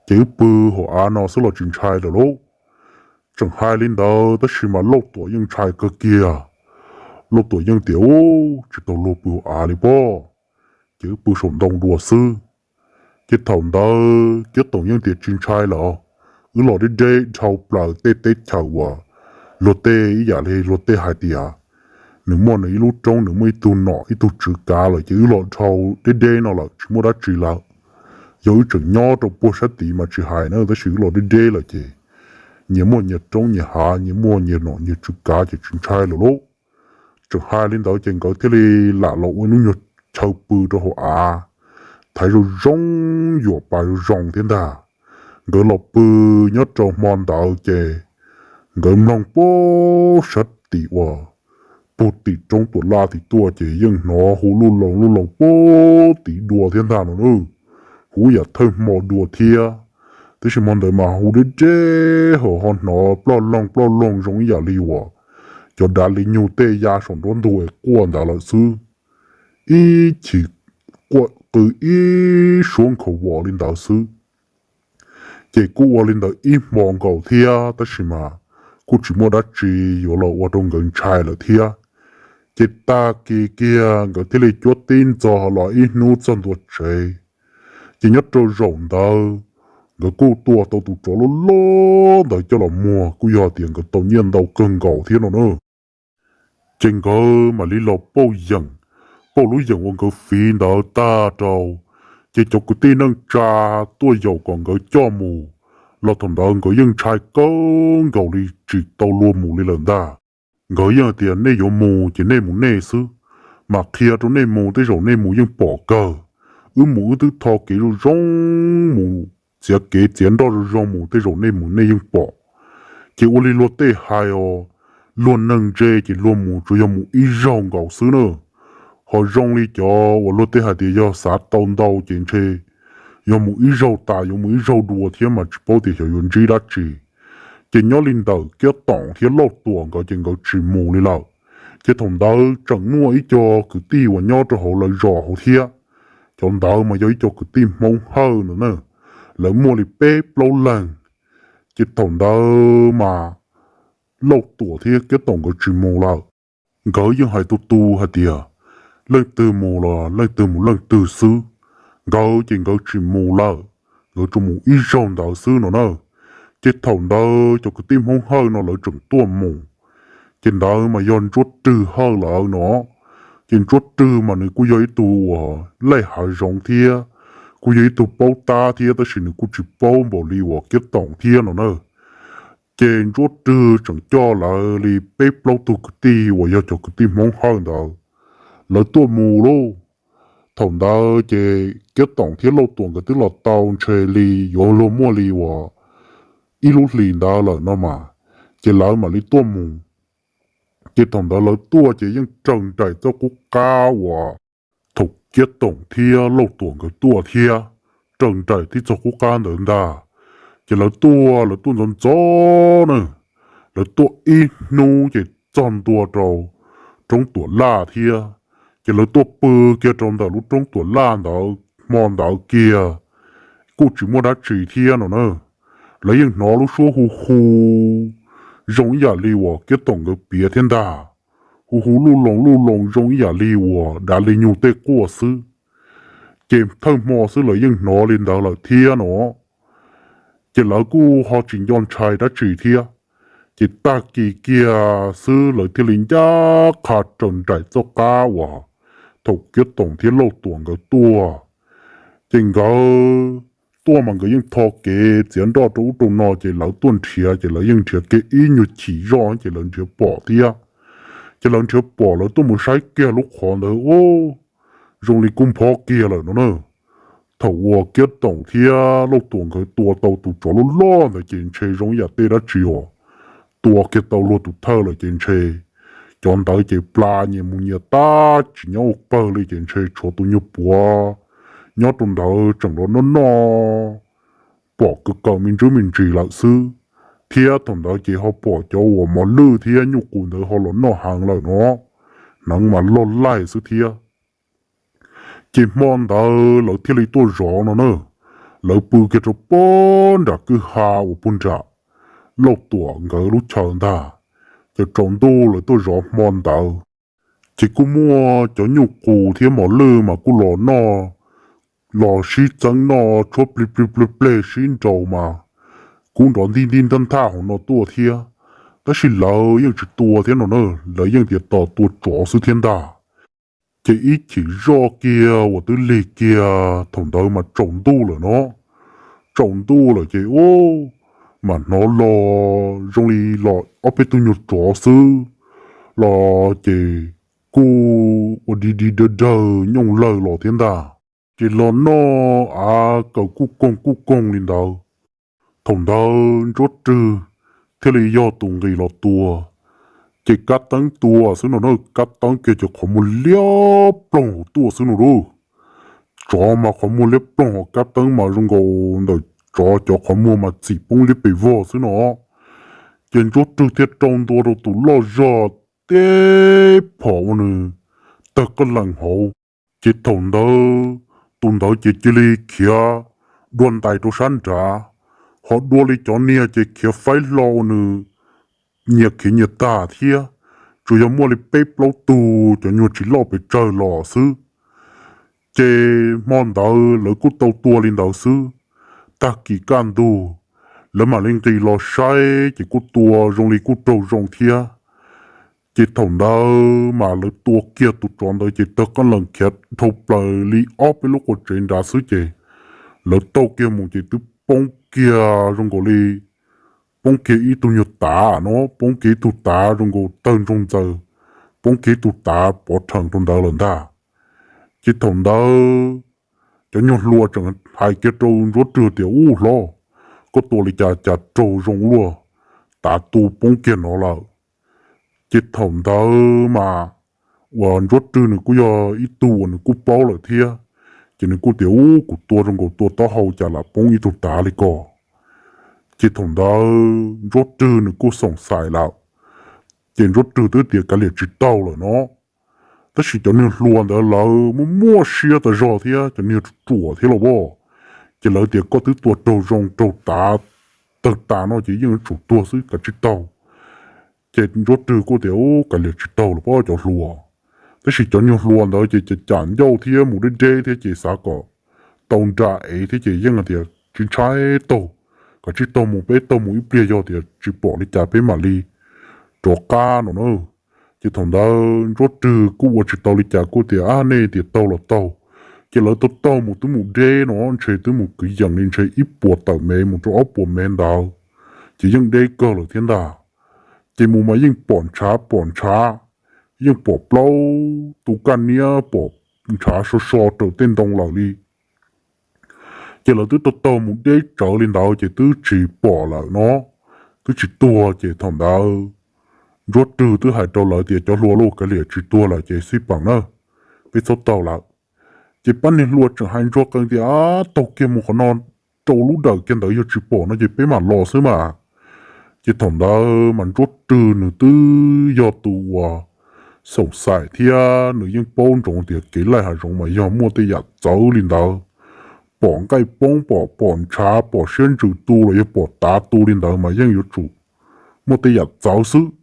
Ces wb pw hauv av no xwb los tsis ntshai lawm lauj. Tseem hais li ntawd tab sis mas Lauj Tuam yeej ntshai kawg kiag. Lauj Tuam yeej tias, Ub, tsis tau luag pw hauv av li pob, ces wb pw saum ntoo dua xwb. Ces thaum ntawd Kiab Toom yeej tias, Tsis ntshai lawm, wb los deb deb dhau plaws tej teb chaws uas luag tej ib yam li luag tej hais tias nws muaj nws ib lub roob, nws muaj ib tug nom ib tug tswv kav lawm, ces wb los dhau deb deb no lawm tsis muaj dab tsi lawm. Yog wb tseem nyob rau puag sab tid mas tsis hais na, tab sis wb los deb deb lawm ces nyias muaj nyias roob nyias hav, nyias muaj nyias nom nyias tswv kav ces tsis ntshai lawm lauj. Tseem hais li ntawd ces nkawd thiaj li lam los ua ib lub nyuag chaw pw rau hauv av, thaiv zoo zoo, yuam pas zoo zoo thiab ntag. Nkawd los pw nyob rau hmo ntawd ces nkawd mloog puag sab tim uas puag tim roob Tuam Laj tim tuaj ces yeej hnov hu luj loos luj loos puag tim dua thiab ntag no na. Hu yam thawj hmo dua thiab, tab sis hmo ntawd mas hu deb deb, ho ho hnov ploj loog ploj loog zoo ib yam li uas cov dav li nyug tej ya saum nruab ntug es quaj ntawd lawm xwb. Ib chim quaj qw ib suab nkhaus vos li ntawd xwb. Ces kuj ua li ntawd ib hmo nkaus thiab tab sis mas kuj tsis muaj dab tsi yuav los ua rau nkawd ntshai lawm thiab. Ces tag kis kiag nkawd thiaj li cuab tib ntxov los ib hnub txog ntua tsev. Ces nyob rau zaum ntawd nkawd kuj tua tau tus tsov loj loj ntawd coj los muag, kuj yog tias nkawd tau nyiaj ntau kawg nkaus thiab no na. Ces nkawd mam li los pauj yeem, pauj lub yeem uas nkawd fiv ntawd tag rau, ces cov kwv tij neej tsa tuaj yaum kom nkawd coj mus, los thaum ntawd nkawd yeej ntshai kawg nkaus li tsis tau luag mus li lawm ntag. Nkawd yeej hais tias, Nej yuav mus ces nej mus nej xwb, mam qhia rau nej mus, tej zaum nej mus yeej pom kawg. Wb mus wb twb tho kev zoo zoo mus, txiav kev txiav nroj zoo zoo mus, tej zaum nej mus nej yeej pom. Ces ua li luag tej hais os, luag neeg ntse ces luag mus tsuas yog mus ib zaug nkaus xwb na. Ho zoo li cov uas luag tej hais tias yog xav tau ntau ces ntshe yog mus ib zaug tas, yuav mus ib zaug dua thiab mas tsis paub tias xyov yuav ntsib dab tsi. Ces nyob li ntawm Kiab Toom thiab Lauj Tuam nkawd ces nkawd tsis mus li lawm. Ces thaum ntawd tseem muaj ib co kwv tij uas nyob rau hauv lawv zos hauv thiab. Cov ntawd mas yog ib co kwv tij Hmoob Hawj ntawd na, lawv muaj li peb plaub leeg. Ces thaum ntawd mas Lauj Tuam thiab Kiab Toom nkawd tsis mus lawm. Nkawd yeej hais tu tu hais tias, Leej twg mus los leej twg mus leej twg xwb. Nkawd ces nkawd tsis mus lawm, nkawd tsuas mus ib zaug ntawd xwb no na. Ces thaum ntawd cov kwv tij Hmoob Hawj no lawv tseem tuaj mus. Ces ntawd mas yog Ntsuab Rwg Hawj lawv no, ces Ntsuab Rwg mas nws kuj yog ib tug uas laij hav zoov thiab, kuj yog ib tug paub tab thiab, tab sis nws kuj tsis paub npaum li uas Kiab Toom thiab no na. Ces Ntsuab Rwg tseem coj lawv li peb plaub tug kwv tij uas yog cov kwv tij Hmoob Hawj ntawd, lawv tuaj mus lauj. Thaum ntawd ces Kiab Toom thiab Lauj Tuam nkawd twb los tau ntshe li yuav luag muaj li uas ib lub hlis ntawd lawm no mas, ces lawv mam li tuaj mus. Ces thaum ntawd lawv tuaj ces yeej raws nraim txoj qub qab uas thaum Kiab Toom thiab Lauj Tuam nkawd tuaj thiab, raws nraim tib txoj qub qab ntawd ntag. Ces lawv tuaj, lawv tuaj ntxov ntxov na, lawv tuaj ib hnub ces txog ntua rau roob Tuam Laj thiab. Ces lawv tuaj pw kiag rau ntawm lub roob Tuam Laj ntawd hmo ntawd kiag, kuj tsis muaj dab tsi thiab no na. Lawv yeej hnov lub suab hu hu zoo ib yam li uas Kiab Toom nkawd piav thiab ntag, hu hu luj loos luj loos zoo ib yam li uas dav li nyug tej quaj xwb. Ces thawj hmo xwb lawv yeej hnov li ntawd lawm thiab no. Ces lawv kuj ho tsis nco ntshai dab tsi thiab. Ces tag kis kiag xwb lawv thiaj li ncaj qha raws nraim txoj qab uas thaum Kiab Toom thiab Lauj Tuam nkawd tuaj. Ces nkawd tuaj mas nkawd yeej tho kev txiav nroj rau ub rau no, ces lawv tuaj nrhiav ces lawv yeej nrhiav kiag ib nyuag chim zoj ces lawv nrhiav pom thiab. Ces lawv nrhiav pom lawv tuaj mus saib kiag lub qhov ntawd ub, zoo li kuj nphob kiag lawm no na. Thaum uas Kiab Toom thiab Lauj Tuam nkawd tua tau tus tsov loj loj ntawd ces ntshe zoo yam tej dab tsi uas tua kiag tau luag tus thawj lawm ces ntshe cov ntawd ces pla nyias mus nyias tab tsis nyob ua pawg li ces ntshe tshuav tus nyuag puav nyob rau ntawd tseem los noj noj pom kaw kaw me ntsis me ntsis lawm xwb, thiab thaum ntawd ces ho pom cov uas mos lwj thiab nyuj qus ntawd ho los noj heev lawm no, hneev mas loj laij xwb thiab. Ces hmo ntawd lawv thiaj li tuaj zov no na. Lawv pw kiag rau pem nram kwj ha uas puag nram Lauj Tuam nkawd lub chaw ntag. Ces tsaus ntuj lawv tuaj zov hmo ntawd, ces kuj muaj cov nyuj qus thiab mos lwj mas kuj los noj, los sib txeeb noj tshuab plig plig plig pleg sib nraus mas kuj nrov ntij ntij ntaj nthaj hauv no tuaj thiab. Tab sis lawv yeej tsis tua thiab no na, lawv yeej tias tos tua tsov xwb thiab ntag. Ces ib chim zoj kiag uas twb lig kiag thaum ntawd mas tsaus ntuj lawm no. Tsaus ntuj lawm ces ub, mas hnov los zoo li los ob peb tug nyuag tsov xwb los ces kuj ua dig dig dawg dawg nyooj lawg los thiab ntag. Ces los noj av kaw kuj koog kuj koog li ntawd. Thaum ntawd Ntsuab Rwg thiaj li yog tus nqis los tua. Ces kab teeb tua xwb no na, kab teeb kiag cov qhov muag liab ploog hauv tuaj xwb no lauj. Tsov mas qhov muag liab ploog ho kab teeb mas zoo nkaus ntawm tsov cov qhov muag mas txim poob liab pes vog xwb no. Ces Ntsuab Rwg thiaj rau ntua rau tus loj zog teb phom ua nws tawg qeej lees hauv. Ces thaum ntawd tus ntawd ces cia li khiav dua ntais rau sab nrad, ho dua li cov niag ces khiav faib hlo ua nws nyias khiav nyias tag thiab. Tsuas yog muaj li peb plaub tug cov nyuag tsis loj pes tsawg los xwb. Ces hmo ntawd lawv kuj tau tua li ntawd xwb. Tag kis kaj ntug, lawv mam li nqis los saib ces kuj tua zoo li kuj raug zoo thiab. Ces thaum ntawd mas lawv tua kiag tus tsov ntawd ces tawg qeej lees khiav dhau plaws li ob peb lub qua tsev nrad xwb ces lawv taug kiag mus ces twb poob kiag zoo nkaus li, poob kiag ib tug nyuag tav no, poob kiag ib tug tav zoo nkaus tawg ntsoog ntxaws, poob kiag ib tug tav pov rhees rau ntawd lawm ntag. Ces thaum ntawd cov nyuag hluas tseem hais kiag rau Ntsuab Rwg tias, Ub hlob, koj tua li cas cas raug zoo luaj, tav tu poob kiag no lawm. Ces thaum ntawd mas uas Ntsuab Rwg nws kuj yog ib tug uas nws kuj paub lawm thiab, ces nws kuj tias, Ub, kuv tua zoo nkaus tua taub hau cas lam poob ib tug tav li ko. Ces thaum ntawd Ntsuab Rwg nws kuj xoom xaim lawm, ces Ntsuab Rwg twb tias kav liam tsis taug lawm no. Tab sis cov niag hluas ntawd lawv muaj muaj siab tas zog thiab cov niag ruam thiab los as, ces lawv tias, Koj twb tua raug zoo raug tav, tawg tas no ces yeej yuav tsum tuag xwb, kav tsij taug. Ces Ntsuab Rwg kuj tias, Ub, kav liam tsis taug lawm pob cov hluas. Tab sis cov nyuag hluas ntawd ces cam ncauj thiab mus deb deb thiab ces xav kom tau nra ev thiab ces yeej tias, Tsis ntshai, taug, kav tsij taug mus, peb taug mus ib pliag yog tias tsis pom li cas peb mam li rov qab no na. Ces thaum ntawd Ntsuab Rwg kuj ua tsis tau li cas kuj tias, Ab, nej tias taug los taug. Ces lawv taug taug mus twb mus deb no ntshe twb mus kwv yees li ntshe ib puas tawm mev mus rau ob puas mev ntawd, ces yeej deb kawg lawm thiab ntag. Ces mus mas yeej pom ntshav pom ntshav, yeej pom plaub tus kaj niab pom ntshav so so raws tej ntoo lawm li. Ces lawv twb taug taug mus deb tsawv li ntawd ces twb tsis pom lawm no, twb tsis tuag. Ces thaum ntawd Ntsuab Rwg twb hais rau lawv tias, Cov hluas lauj, kav liam tsis tuag lawm ces xij peem na, peb txhob taug lawm. Ces pab niag hluas tseem hais ntsuag qees tias, Ab, taug kiag mus qhov no rau lub dawm kiag ntawd yog tsis pom no ces peb mam los xwb mas. Ces thaum ntawd mas Ntsuab Rwg nws twb yog tus uas xoom xaim thiab nws yeej paub ntsoov tias kev laij hav zoov mas yog muaj tej yam txawv li ntawd, pom nqaij poob, pom pom ntshav, pom siab ntsws tu los yog pom tav tu li ntawd mas yeej yuav tsum muaj tej yam txawv xwb.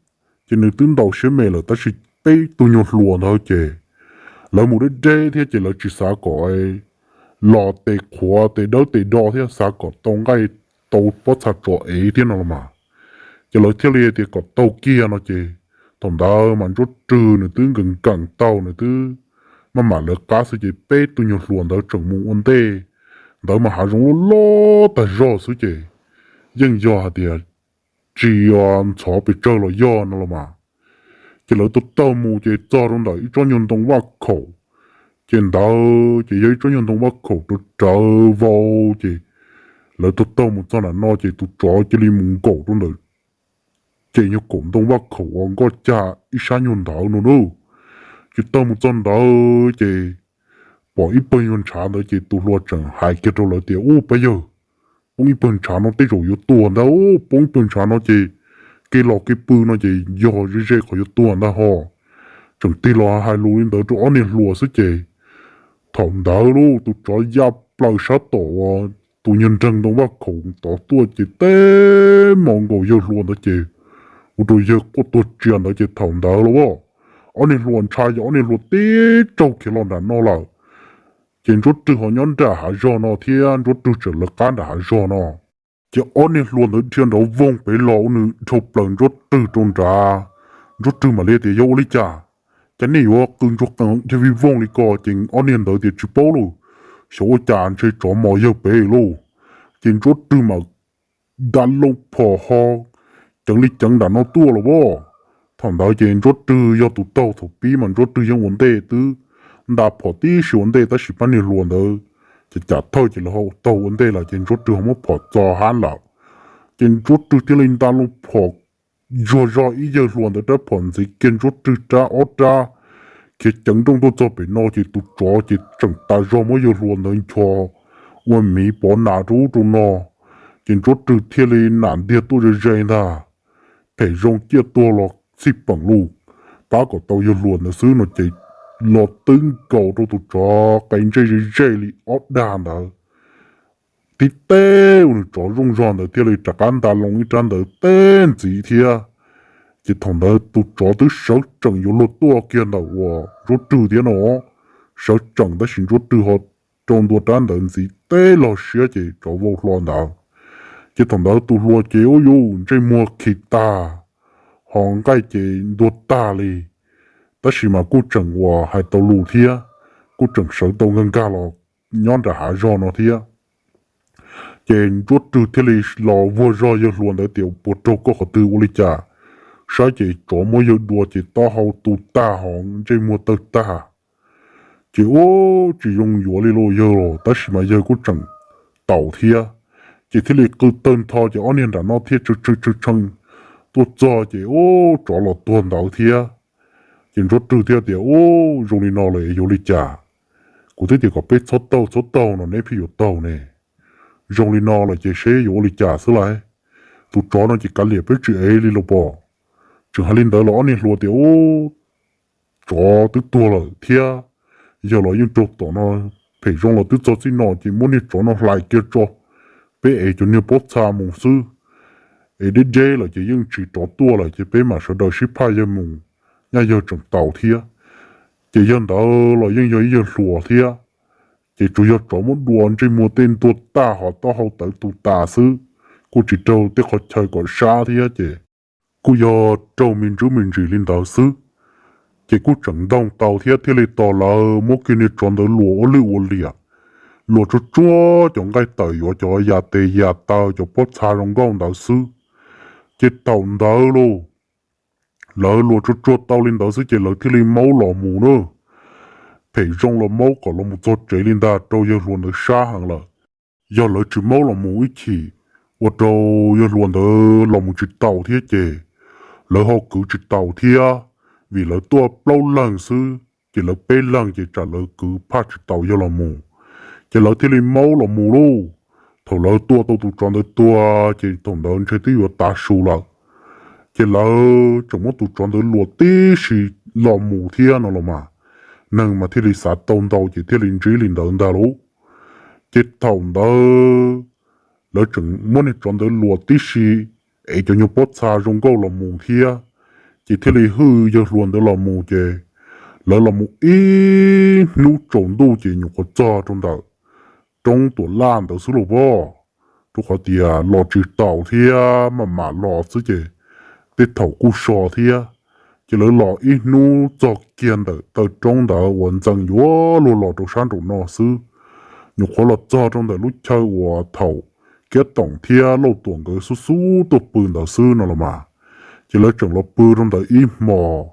Ces nws twb ntaus siab me lawm tab sis peb tug nyuag hluas ntawd ces lawv mus deb deb thiab ces lawv tsis xav kom los tes qhuav tes dawb tes do thiab xav kom tau nqaij tau pob txha tso ev thiab no los mas. Ces lawv thiaj li tias kom taug kiag no ces thaum ntawd mas Ntsuab Rwg nws twb nkees nkees taug, nws twb maj mam lawv qab xwb ces peb tug nyuag hluas ntawd tseem mus ua ntej ntawd mas hav zoov loj loj tag zog xwb ces yeej yog hais tias tsis ntxhov pes tsawg los yog no los mas. Ces lawv taug taug mus ces txog rau ntawm ib tsob nyuag ntoo vaj khaum, ces ntawd ces yog ib tsob nyuag ntoo vaj khaum rawv rawv vau, ces lawv taug taug mus txog nram no ces tus tsov cia li mus nkaum rau ntawm ces nyuag kaum ntoo vaj khaum uas nkoj cag ib sab nyuag ntawd no na. Ces taug mus txog ntawd ces pom ib pawg nyuag ntshav ntawd ces tus hluas tseem hais kiag rau lawv tias, Ub pab yawg, poob ib pawg ntshav no tej zaum yuav tuag ntag, poob ib pawg ntshav no ces kev los kev pw no ces yog ze ze qhov yuav tuag ntag ho. Tseem tig los hais lus li ntawd rau ob niag hluas xwb ces thaum ntawd lauj, tus tsov ya plaws sab tom uas tus nyuag nreeg ntoo vaj khaum tod tuaj ces teb mos nkaus yawg hluas ntawd ces ua rau yawg quaj tuag tsia ntawd ces thaum ntawd lauj, ob niag hluas ntshai ces ob niag hluas tib tsaug khiav los nram no lawm. Ces Ntsuab Rwg ho nyob nram hav zog no thiab Ntsuab Rwg tseem lawv qab nram hav zog no. Ces ob niag hluas ntawd dhia nrov voog pem los ua nws dhau plaws Ntsuab Rwg rau nrad. Ntsuab Rwg mam li tias, Yog ua li cas? Cas nej yuav qw ntsuag qees dhia vij voog li ko? Ces ob niag ntawd tias, Tsis paub lauj, xyov ua cas ntshe tsov mos yawg pem lauj. Ces Ntsuab Rwg mam nta loo phom ho ceev li ceev nram no tuaj los as. Thaum ntawd ces Ntsuab Rwg yog tus taug thaum pib mas Ntsuab Rwg yeej ua ntej twb nta phom tib si ua ntej tab sis pab niag hluas ntawd ces cas thawj ces lawv ho taug ua ntej lawm ces Ntsuab Rwg ho muab phom txo hab lawm. Ces Ntsuab Rwg thiaj li nta loo phom zuag zog ib yawg hluas ntawd rab phom ntxiv kiag Ntsuab Rwg rab ob rab khiav ceev nrooj tuaj txog pem no ces tus tsov ces tseem tas zog muab yawg hluas ntawd ncho ua miv pov nas rau ub rau no. Ces Ntsuab Rwg thiaj li nam ntiag tuaj ze ze ntag, phem zoo ciaj tuag los txhij peem lauj, pab kom tau yawg hluas ntawd xwb no ces los twb nkaus rau tus tsov qe ntsej ze ze li ob dag ntawd. Tib teb ua nws tsov zooj zog ntawd thiaj li rov qab nta loo ib rab ntawd teb ntxiv thiab. Ces thaum ntawd tus tsov twb sawv tseem yuav luag tuaj kiag ntawm uas Ntsuab Rwg thiab no, sawv tseem tab sis Ntsuab Rwg ho rau ntua rab ntawd ntxiv teb log siab ces tsov vau hlo ntawd. Ces thaum ntawd tus hluas ces ub yuj ntsej muag khi tag, ho nqaij ces ntuag tag li, tab sis mas kuj tseem uas hais tau lus thiab, kuj tseem sawv tau nkag nkag los nyob nram hav zog no thiab. Ces Ntsuab Rwg thiaj li los vuag zog yawg hluas ntawd tias, Puas raug koj qhov twg ua li cas? Saib ces tsov muab yawg dua ces taub hau tu tag ho ntsej muag tawg tag. Ces ub tsis zoo yuav li lauj yawg los, tab sis mas yawg kuj tseem taus thiab. Ces thiaj li qw tawg ntho ces ob niag nram no thiaj tshee tshee tshee tuaj txog ces ub tsov los tuag ntawd thiab. Ces Ntsuab Rwg thiaj tias, Ub zoo li no lawm yuav ua li cas? Kuv twb tias kom peb txhob taug txhob taug no neb pheej yuav taug ne. Zoo li no lawm ces seb yuav ua li cas xwb lauj. Tus tsov no ces kav liam peb tsis ev li los pom. Tseem hais li ntawd los ob niag hluas tias, Ub tsov twb tuag lawm thiab, yawg los yeej raug tom no, phem zoo los twb txog txij no ces muab niag tsov no hlais kiag tso, peb ev cov niag pob txha mus xwb. Ev deb deb lawm ces yeej tsis rov tuaj lawm ces peb mam sawv daws sib phaj yawg mus, nyaj yawg tseem taus thiab. Ces yawg ntawd los yeej yog ib yawg hluas thiab. Ces tsuas yog tsov muab dua ntsej muag tej ntuag tag ho taub hau tawv tu tas xwb, kuj tsis raug tej qhov chaw kom sab thiab ces kuj yog raug me ntsuj me ntsis li ntawd xwb. Ces kuj tseem ntoog tau thiab thiaj li tos lawv muab kiag niag tsov ntawd luas ua lwj ua liam, luas tsuag tsuag cov nqaij tawm yuav cov yas tes yas taw cov pob txha zoo nkauj ntawd xwb. Ces thaum ntawd lauj, lawv luas tsuag tsuag tau li ntawd xwb ces lawv thiaj li maub los mus na. Phem zoo los maub kom los mus txog tsev li ntag rau yawg hluas ntawd sab heev lawm. Yog lawv tsis maub los mus ib chim, ua rau yawg hluas ntawd los mus tsis taus thiab ces lawv ho kwv tsis taus thiab, vim lawv tuaj plaub leeg xwb ces lawv peb leeg ces tsam lawv kwv phaj tsis taus yawg los mus, ces lawv thiaj li maub los mus lauj. Thaum lawv tua tau tus tsov ntawd tuag ces thaum ntawd ntshe twb yuav tav su lawm, ces lawv tseem muab tus tsov ntawd luas tib si los mus thiab no los mas, neeg mas thiaj li xav tau ntau ces thiaj li ntsib li ntawd ntag lauj. Ces thaum ntawd lawv tseem muab niag tsov ntawd luas tib si, es cov nyuag pob txha zoo nkauj los mus thiab, ces thiaj li hwj yawg hluas ntawd los mus ces lawv los mus ib hnub tsaus ntuj ces nyuam qhuav txog rau ntawm roob Tuam Laj ntawd xwb lauj pob, rau qhov tias los tsis taus thiab maj mam los xwb ces tej thaum kuj so thiab. Ces lawv los ib hnub txog kiag ntawm taw roob ntawd uas ntxees yuav luag los rau sab nraum no xwb, nyuam qhuav los txog rau ntawm lub chaw uas thaum Kiab Toom thiab Lauj Tuam nkawd xub xub tuaj pw ntawd xwb no los mas. Ces lawv tseem los pw rau ntawd ib hmos.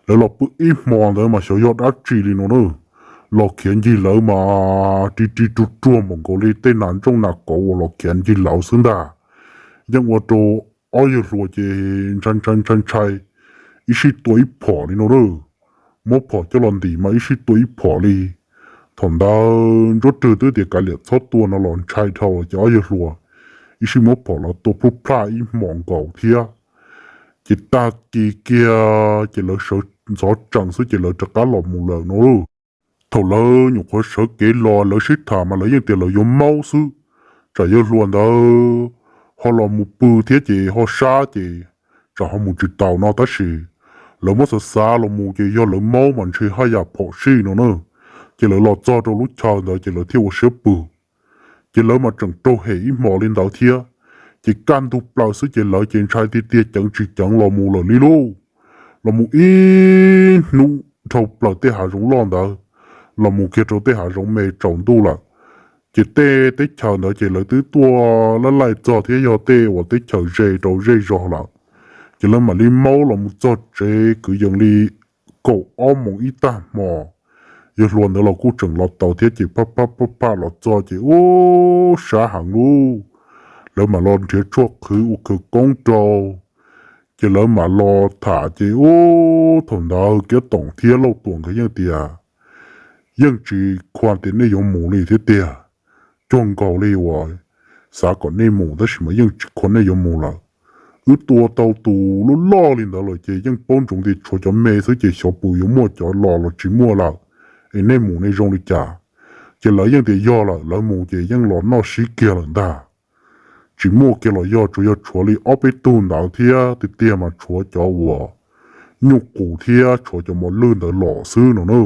Lawv los pw ib hmos ntawd mas xyov yog dab tsi li no na, los khiav ncig lawv mas ri ri ruag ruag npaum nkaus li tej nas ntsooj nas qauv uas los khiav ncig lawv xwb ntag. Yeej ua rau ob yawg hluas ces ntshai ntshai ntshai ntshai, ib sij tua ib phom li no na. Muab phom coj los ntim mas ib sij tua ib phom li. Thaum ntawd Ntsuab Rwg twb tias kav liam txhob tua no los ntshai dhau ces ob yawg hluas ib sij muab phom los tua plhuj plhaj ib hmos nkaus thiab. Ces tag kis kiag ces lawv sawv ntxov tsees xwb ces lawv rov qab los mus lawm no. Thaum lawv nyuam qhuav sawv kev los lawv sib tham mas lawv yeej tias lawv yuav maub xwb, tsam yawg hluas ntawd ho los mus pw thiab ces ho sab ces tsam ho mus tsis taus no tab sis lawv muab xav xav los mus ces yog lawv maub mas ntshe haj yam phom sij no na. Ces lawv los txog rau lub chaw ntawd ces lawv thiaj ua siab pw. Ces lawv mas tseem raug hem ib hmos li ntawd thiab. Ces kaj ntug plaws xwb ces lawv ces ntshai tiag tiag ceev tsis ceev los mus lawm li lauj. Los mus ib hnub dhau plaws tej hav zoov loj ntawd, los mus kiag rau tej hav zoov me tsaus ntuj lawm. Ces tej teb chaws ntawd ces lawv twb tuaj laij laij txog thiab yog tej uas teb chaws ze rau zej zog lawm. Ces lawv mam li maub los mus txog tsev kwv yees li kaum ob moos ib tag hmo. Yawg hluas ntawd los kuj tseem los tau thiab ces phaj phaj phaj phaj los txog ces ub sab heev lauj. Lawv mam los nrhiav tshuaj qhwv ua khawv koob rau. Ces lawv mam los tham ces ub thaum ntawd Kiab Toom thiab Lauj Tuam nkawd yeej tias yeej tsis khua tias nej yuav mus li thiab tiag. Cuag nkaus li uas xav kom nej mus tab sis mas yeej tsis khua nej yuav mus lawm. Wb tua tau tus loj loj li ntawd lawm ces yeej paub ntsoov tias tshuav cov me xwb ces xyov puas yuav muaj cov los los tsis muaj lawm, es nej mus nej zoo li cas. Ces lawv yeej tias yog lawm, lawv mus ces yeej los noj sib kiag lawm ntag. Tsis muaj kiag los yog tsuas yog tshuav li ob peb tug ntawd thiab tiag tiag mas tshuav cov uas nyuj qus thiab tshuav cov mos lwj ntawd los xwb no na.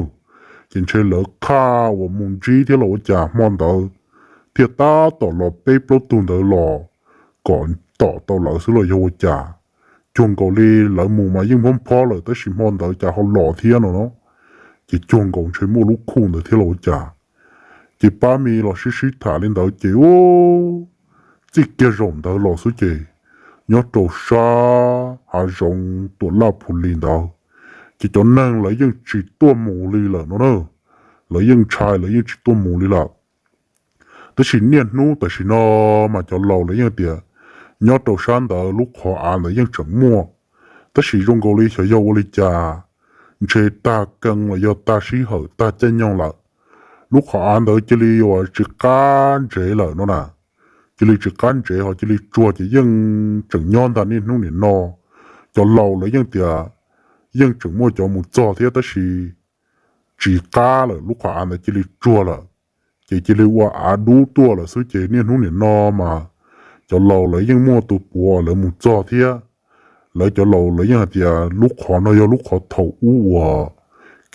Ces ntshe lawv qhaj uas mus ntsib thiab los ua cas hmo ntawd thiaj tab tom los peb plaub tug ntawd los kom tom tau lawv xwb los yog ua cas. Cuag nkaus li lawv mus mas yeej phob phob lawm tab sis hmo ntawd cas ho los thiab no no. Ces cuag nkaus ntshe muaj lub khuj ntawd thiab los ua cas. Ces pab me los sib sib tham li ntawd ces ub, txij kiag zaum ntawd los xwb ces nyob rau sab hav zoov Tuam Laj Phu Lis ntawd, ces cov neeg lawv yeej tsis tuaj mus li lawm no na. Lawv yeej ntshai lawv yeej tsis tuaj mus li lawm. Tab sis niaj hnub tam sim no mas cov laus lawv yeej tias nyob rau sab ntawd lub qhov av ntawd yeej tseem muaj, tab sis zoo nkaus li xyov yog ua li cas ntshe tag kee los yog tag sij hawm tag caij nyoog lawm, lub qhov av ntawd cia li uas tsis qab ntsev lawm no na. Cia li tsis qab ntsev ho cia li tsuag ces yeej tseem nyob ntag niaj hnub nim no. Cov laus lawv yeej tias yeej tseem muaj cov mus txog thiab tab sis tsis qab lawm, lub qhov av ntawd cia li tsuag lawm, ces cia li ua av dub tuaj lawm xwb ces niaj hnub nim no mas cov laus lawv yeej muaj tus puav lawv mus txog thiab. Lawv cov laus lawv yeej hais tias lub qhov no yog lub qhov thaum ub uas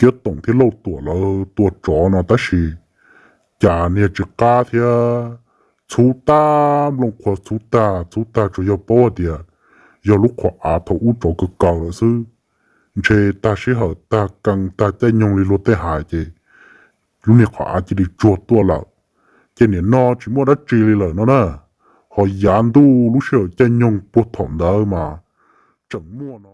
Kiab Toom thiab Lauj Tuam lawv tua tsov no tab sis cas niag tsis qab thiab, txhub tag nplooj qhuav txhub tag txhub tag tsuas yog paub hais tias yog lub qhov av thaum ub tsov kaw kaw lawm xwb. Ntshe tag sij hawm tag kee tag caij nyoog li luag tej hais ces lub niag qhov av cia li tsuag tuaj lawm. Ces nim no tsis muaj dab tsi li lawm no na, ho yav ntuj lub sij hawm caij nyoog puag thaum ntawd mas tseem muaj no.